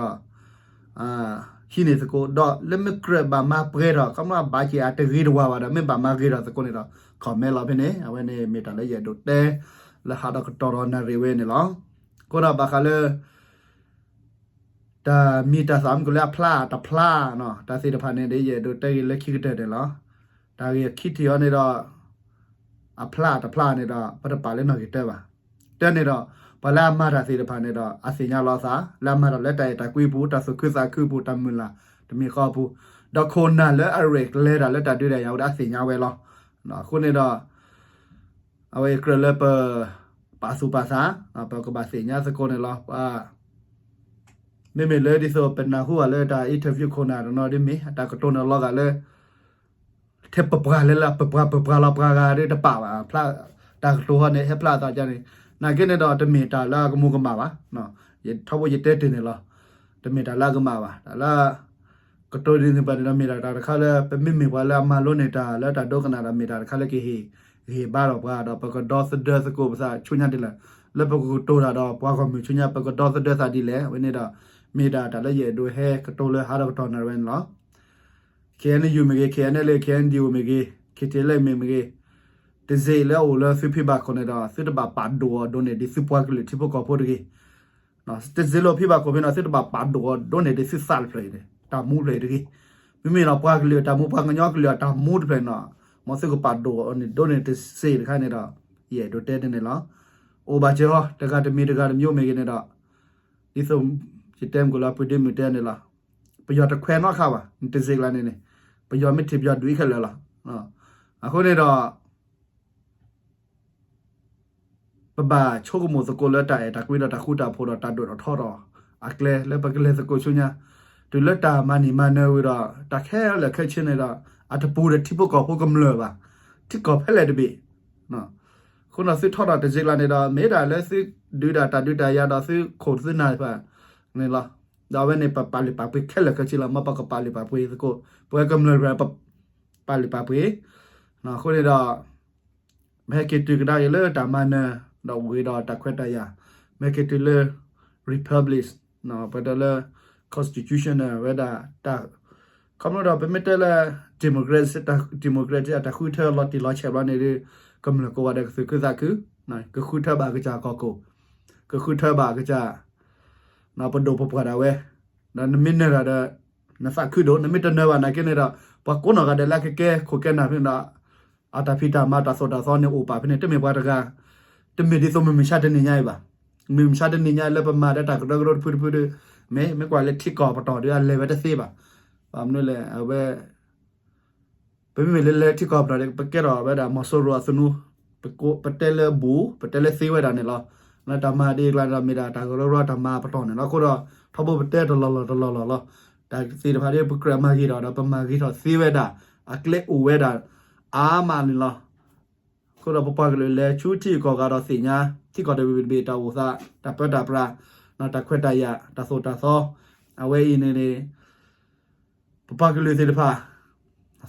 ကျီဟီဒီး ဟံးန့ၢ်သကိး ဒီးလၢမ့ၢ်ကြၢးဘၣ်မၤပှဲၤထီၣ် ခီဖျိဘၣ်က့ၤအတဂ့ၤတဝါဘၣ်ဒီး မ့ၢ်ဘၣ်မၤဂ့ၤထီၣ်သကိးန့ၣ်ဒီး comment လီၤဖဲန့ၣ် အဝဲန့ၣ်မ့ၢ်တၢ်လၢယအဲၣ်ဒိးတဲ လၢဟးဒီးကတီၢ်ဒီးနၣ်ရံၣ်ဝဲန့ၣ်လီၤ. အဃိဒီးဘၣ်ဃးလၢ တၢ်မံၤတၢ်သၣ်မ့ၢ်ကလၢအဖျါတဖျါနီၤ တၢ်သ့ၣ်တဖၣ်န့ၣ်ဒီး ယအဲၣ်ဒိးတဲဂ့ၤလၢခံကတၢၢ်န့ၣ်လီၤ. တၢ်ဂ့ၢ်ခံထံၣ်အီၤန့ၣ်ဒီး အဖျါတဖျါန့ၣ်ဒီး ပတပာ်လၢနီၣ်ဂံၢ်တၢဘၣ်. တၢ်န့ၣ်ဒီး ပှၤလၢအမၤတၢ်သ့ၣ်တဖၣ်န့ၣ်ဒီး အသ့ၣ်ညါလီၤအသး လၢအမၤတၢ်လၢတၢ်အဲၣ်တၢ်ကွံပူၤ တၢ်သူၣ်ခုသးခုပူၤ တၢ်မုၢ်လၢ်တမံၤဃီပူၤ ဒီးခိၣ်နၢ်လၢအရဲၣ်ကျဲၤတၢ်လၢတၢ်ဒုးတၢ်ယၤဝဲဒၣ်အသ့ၣ်ညါဝဲလီၤ. အဃိန့ၣ်ဒီး အဝဲအံၤကြၢးလၢပ ပာ်သူၣ်ပာ်သး ပကဘၣ်သ့ၣ်ညါသကိးန့ၣ်လီၤ. ပှၤ မ့မ့ၢ်လၢဒ်သိးပနၢ်ဟူဘၣ်လၢတၢ် interview ခိၣ်နၢ်တနီၤဒ်မ့ၢ် အတၢ်ကတိၤန့ၣ်လီၤဂာ်လၢ ထဲပပှၤလၢလၢပပှၤပပှၤလီၤပှၤဂၤဒီးတပာ်ဘၣ် ဖျါ တၢ်ကတိၤဟီန့ၣ် ဟဲဖျါအသးကန့ၣ် နာ်က့န့ၣ်ဒီးတမ့ၢ်တၢ်လၢအကမူကမၣ်ဘၣ်. ယထီဘိယတဲတ့ၢ်န့ၣ်လီၤ. တမ့ၢ်တၢ်လၢအကမၣ်ဘၣ် တၢ်လၢ ကတိၤဒ်န့ၣ်ပှၤန့ၣ်ဒီးမ့ၢ်တၢ်တခါလၢ ပမ့မ့ၢ်ပှၤလၢအမၤလိန့ၢ်တၢ်လၢတၢ်ဒိကနၣ်ဒီးမ့ၢ်တၢ်တခါလၢကဟ့ၣ်ဂံၢ်ဟ့ၣ်ဘါဒီးပှၤ ဒီးပကဒီသဒၢသကိးပသးဆူညါဒ်လဲၣ် လၢပကကတိၤတၢ်ဒီးပှၤဂီၢ်မုၢ်ဆူညါ ပကဒီသဒၢသးဒ်လဲၣ် အဝဲန့ၣ်ဒီး မ့ၢ်ဒၣ်တၢ်လၢယအဲၣ်ဒိးဟဲကတိၤလၢဟးဒီးကတီၢ်နၣ်ရံၣ်ဝဲန့ၣ်လီၤ. ခဲအံၤန့ၣ် KNU မ့ၢ်ဂ့ၤ KNLA KNDO မ့ၢ်ဂ့ၤ KTLA မ့ၢ်မ့ၢ်ဂ့ၤ တစ့လၢအအိၣ်လၢသုဖံဘၣ်ခိၣ်န့ၣ်ဒီး သုတဘၣ်ပာ်ဒိၣ်အီၤဒိၣ်န့ၢ်ဒ်သုပှၤကလုာ်ထံဖိကီၢ်ဖိတဂ့ၤ. တစ့လၢဖံဘၣ်ခိၣ်ဖဲန့ၣ် သုတဘၣ်ပာ်ဒိၣ်အီၤဒိၣ်န့ၢ်ဒ်သုသးတဖျၢၣ်အံၤ တၢ်မူဖျၢၣ်အံၤတဂ့ၤ. မ့မ့ၢ်ဒီးပှၤကလုာ်အတၢ်မူ ပှၤကညီကလုာ်အတၢ်မူတဖျၢၣ်န့ၣ်ဒီး မ်သုကပာ်ဒိၣ်အီၤန့ၢ်ဒိၣ်န့ၢ်တစ့တခါန့ၣ်ဒီး ယအဲၣ်ဒိးတဲဒ်န့ၣ်လီၤ. အိၣ်ဘၣ်စ့ၢ်ကီး တဂၤတမံၤတဂၤတမံၤမ့ၢ်ဂ့ၤန့ၣ်ဒီး ဒ်သိးယတဲမုၢ်ကလီၤ ပှၤဒ့မုၢ်တဲန့ၣ်လီၤ. ပယီၤတခွဲးနီတခါဘၣ်, နတစ့ကျါန့ၣ်န့ၣ် ပယီၤမ့ၢ်ထံၣ်ပယီၤဒုးခဲလၢာ်လီၤ. အဃိန့ၣ်ဒီး ပဘၣ်ဆိကမိၣ်သကိးလၢတၢ်အဲၣ်တၢ်ကွံဒီးတၢ်ဃူတၢ်ဖိးဒီးတၢ်ဒိၣ်ထီၣ်ထီထီၣ်အကျဲလၢပကလဲၤသကိးဆူညါ, တုၤလၢတၢ်မၤန့ၢ်မၤနၢၤဝံၤဒီး တၢ်ခဲလၢာ်ခဲဆ့န့ၣ်ဒီး အတပူၤဒီးထံဖိကီၢ်ဖိကမျၢၢ်ဘၣ်, ထံကီၢ်ဖဲလဲၣ်တဘ့ၣ် အဃိန့ၣ်သုထီထီၣ်တစ့ကျါန့ၣ်ဒီး မ့ၢ်ဒၣ်လၢသုဒုးဒၣ်တၢ်ဒုးတၢ်ယၤဒီးသုခိၣ်သုနၢ်တဖၣ်န့ၣ်လီၤ. ဒီးအဝဲန့ၣ်ပပာ်လုၢ်ပာ်ပှ့ၤခဲလၢာ်ခဲဆ့လီၤ. မ်ပကပာ်လုၢ်ပာ်ပှ့ၤသကိး ပဝဲကမျၢၢ်တဖၣ် ပပာ်လုၢ်ပာ်ပှ့ၤ အဃိန့ၣ်ဒီး မ့ၢ်ဟဲက့ၤတုၤကဒါက့ၤလၢတၢ်မၤနၢၤ ဒီးအိၣ်ဂ့ၤဒီးတၢ်ခွဲးတၢ်ယာ်, မ့ၢ်ဟဲက့ၤတုၤလၢ republic ပတဲလၢ constitution ဝဲဒၣ်တၢ် ခီဖျိဒီးပမ့ၢ်တဲလၢ democracy democracy အတၢ်ဃုထၢလီၤတံၢ်လီၤဆဲးဘျီန့ၣ်ဒီး ကမျၢၢ်ကိးဂၤဒဲးကသုးခုသးခု, ကဃုထၢဘၣ်ကစၢ်ကီၢ်ခိၣ်, ကဃုထၢဘၣ်ကစၢ် ပဒိၣ်ပပှၢ်ဒၣ်ဝဲ, ဒီးနမ့ၢ်နၢၤတၢ်ဒီး နသးခုဒိၣ်, နမ့ၢ်တနၢၤဘၣ်နာ်က့န့ၣ်ဒီး ပှၤကိးနီၢ်ဂၤဒဲးလၢအကကဲခိၣ်ကဲနၢ်ဖဲန့ၣ်ဒီး အတၢ်ဖံးတၢ်မၤတၢ်သိၣ်တၢ်သီန့ၣ်အိၣ်ပာ်ဖဲန့ၣ် တမ့ၢ်ပှၤတဂၤ, တမ့ၢ်ဒ်သိးမုၢ်မဆါတနံၤညါအံၤဘၣ်. မုၢ်မဆါတနံၤညါအံၤလၢပမၤဒီးတၢ်ကရၢကရိတဖုတဖုဒီး မ့ၢ်မ့ၢ်ကွၢ်လၢထံကီၢ်ပတီၢ်ဒီးအလဲၤဝဲတသ့ဘၣ်. ဘၣ်မနုၤလဲၣ် အဝဲ ပမ့မ့ၢ်လၢလဲၤထံကီၢ်ပတီၢ်ဒီး ပကဲထီၣ်ဝဲဒၣ်မီၤစိရိၤအသနူ, ပတဲလၢဘူး ပတဲလၢသ့ဝဲဒၣ်န့ၣ်လီၤ. လၢတၢ်မၤဒ်အကျါန့ၣ်ဒီး မ့ၢ်ဒၣ်တၢ်ကရၢကရိတၢ်မၤပတီၢ်န့ၣ်လီၤ. အဃိဒီး ထီဘိပတဲတလီၢ်လီၢ်တလီၢ်လီၢ်လီၤ. တၢ်သ့ၣ်တဖၣ်ဒီး ပကြၢးမၤဂ့ၤထီၣ်ဒီး ပမၤဂ့ၤထီၣ်သ့ဝဲဒၣ် အကျဲအိၣ်ဝဲဒၣ် အါမးန့ၣ်လီၤ. အဃိဒီးပပှၤကလုာ်လဲၤဆူထံဂုၤကီၢ်ဂၤဒီးသ့ၣ်ညါ ထံကီၢ်တဘ့ၣ်ဘ့ၣ်တၢ်အိၣ်သး တၢ်ပၢတၢ်ပြး တၢ်ခွဲးတၢ်ယာ် တၢ်သိၣ်တၢ်သီ အဝဲအံၤန့ၣ်န့ၣ် ပပှၤကလုာ်သ့ၣ်တဖၣ်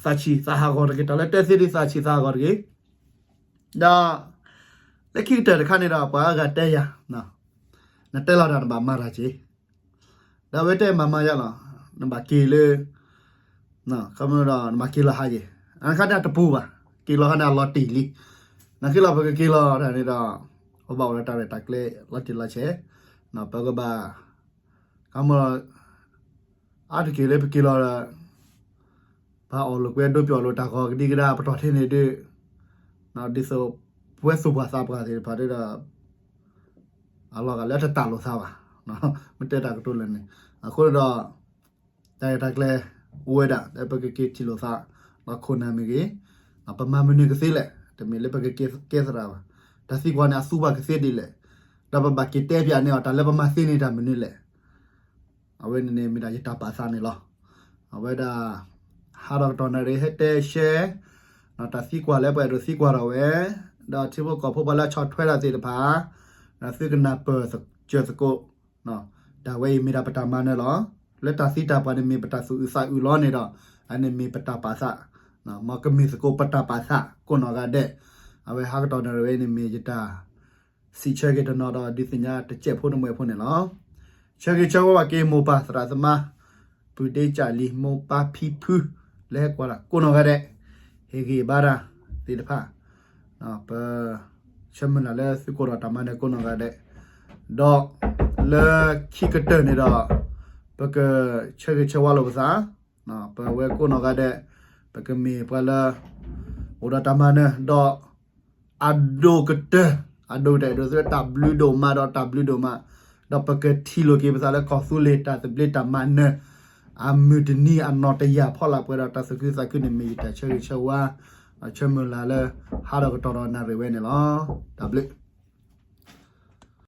သးဆံးသးဟးဂီၤတဂ့ၤ, တၢ်လၢတဲသ့ဒ်သးဆံးသးဟးဂီၤတဂ့ၤ. ဒီး လၢခံကတၢၢ်တခါန့ၣ်ဒီး ပှၤအါဂၤတဲယၤ နတဲလီၤတၢ်နဘၣ်မၤတၢ်က့ၤ, ဒီးအဝဲတဲမၤမၤယၤလီၤ, နဘၣ်က့ၤလၢ ခီဖျိဒီးနဘၣ်က့ၤလီၤဟးယဲၢ်, အခါန့ၣ်အတပူၤဘၣ်, က့ၤလီၤခါန့ၣ်အလီၤတံၢ်လံ, နက့ၤလီၤပကက့ၤလီၤတၢ်န့ၣ်ဒီး ပဘၣ်အိၣ်ဒီးတၢ်ရဲၣ်တၢ်ကျဲၤလီၤတံၢ်လီၤဆဲး, ပကဘၣ် ခီဖျိ အါတက့ၢ်လၢပက့ၤလီၤဒီး ပှၤအီၣ်လိာ်ကွဲဒိပယီၤလိာ်တၢ်ဂီၤကဒံကဒါပတီၢ်ထဲန့ၣ်ဒီး ဒ်သိး ပဝဲသူၣ်ပှၢ်သးပှၢ်သ့ၣ်တဖၣ်ဒီး အလီၢ်ဂၤလၢတတၢ်လိာ်သးဘၣ်, မ့ၢ်တဲတၢ်ကတိၤလၢာ်န့ၣ်, အဃိန့ၣ်ဒီး တၢ်ရဲၣ်တၢ်ကျဲၤအိၣ်ဝဲဒၣ် လၢပကက့ၤထံၣ်လိာ်သး ဒီးခိၣ်နၢ်မ့ၢ်ဂ့ၤ, ပမၤမနုၤကသ့လဲၣ်, တမ့ၢ်လၢပကကဲသရၣ်ဘၣ်, တၢ်သံကွၢ်န့ၣ်အသူဘၣ်ကသ့ဒ်လဲၣ်, ဒီးပဘၣ်က့ၤတဲပၠးန့ၢ်အီၤ တၢ်လၢပမၤသ့န့ၣ်တၢ်မနုၤလဲၣ် အဝဲန့ၣ်န့ၣ်မ့ၢ်ဒၣ်ယတၢ်ပာ်သးန့ၣ်လီၤ. အဝဲဒၣ် ဟးထီၣ်ကတီၢ်နၣ်ရံၣ် ဟဲတဲရှဲ တၢ်သံကွၢ်လၢပှၤအဲၣ်ဒိးသံကွၢ်ထီၣ်ဝဲ, ဒီးထံဖိကီၢ်ဖိပှၤလၢအဆီၣ်ထွဲတၢ်သ့ၣ်တဖၣ် ဒီးသုကနၢ်ပၢၢ်စၢၤသကိး, တၢ်ဝဲအံၤမ့ၢ်ဒၣ်ပတၢ်မၤနၢၤလီၤ. လၢတၢ်သံတၢ်ပှၢ်န့ၣ်မ့ၢ်ပတၢ်သူၣ်အုးသးအုးလီၤန့ၣ်ဒီး အန့ၣ်မ့ၢ်ပတၢ်ပာ်သး, မ်ကမ့ၢ်သကိးပတၢ်ပာ်သးကိးနီၢ်ဂၤဒဲး, အဝဲဟးကတီၢ်နၣ်ရံၣ်ဝဲန့ၣ်မ့ၢ်ယတၢ် စံးဆၢက့ၤတနီၤဒီးဒုးသ့ၣ်ညါတစဲးဖိတမှဲးဖိန့ၣ်လီၤ. ဆၢဂ့ၤဆၢဝါဘၣ်က့ၤမိၢ်ပၢ်သရၣ်သမါ ပုၢ်ဒ့ကၠၣ်လံၤ မိၢ်ပၢ်ဖံဖု လၢဟဲကွၢ်တၢ်ကိးနီၢ်ဂၤဒဲး, ဟ့ၣ်ဂံၢ်ဘါတၢ်သ့ၣ်တဖၣ်, ပ ဆၢမုၢ်လၢ်လၢသုကိးဒီးတၢ်မၤနၢၤကိးနီၢ်ဂၤဒဲး, ဒီးလၢခံကတၢၢ်န့ၣ်ဒီး ပကဆၢဂ့ၤဆၢဝါလိာ်ပသး ပဝဲကိးနီၢ်ဂၤဒဲး ပကမ့ၢ်ပှၤလၢ အိၣ်ဒီးတၢ်မၤနၢၤ ဒီး အဒိၣ်ကတၢၢ်, အဒိၣ်ကတၢၢ် အဲၣ်ဒိးသုတၢ်ဘျုးဒိၣ်မးဒီးတၢ်ဘျုးဒိၣ်မး, ဒီးပကထံၣ်လိာ်က့ၤပသးလၢကီၢ်သူလ့ၤတၢ်သဘျ့တၢ်မၤနၢၤ အမုၢ်တနံၤအနီၢ်တယၢ်ဖီလာ်ပှဲၤဒီးတၢ်သူၣ်ခုသးခုန့ၣ်မ့ၢ်ယတၢ်ဆၢဂ့ၤဆၢဝါ, ဆၢမုၢ်လၢ်လၢ ဟးထီၣ်ကတီၢ်ဒီးနၣ်ရံၣ်ဝဲန့ၣ်လီၤ. တၢ်ဘျုး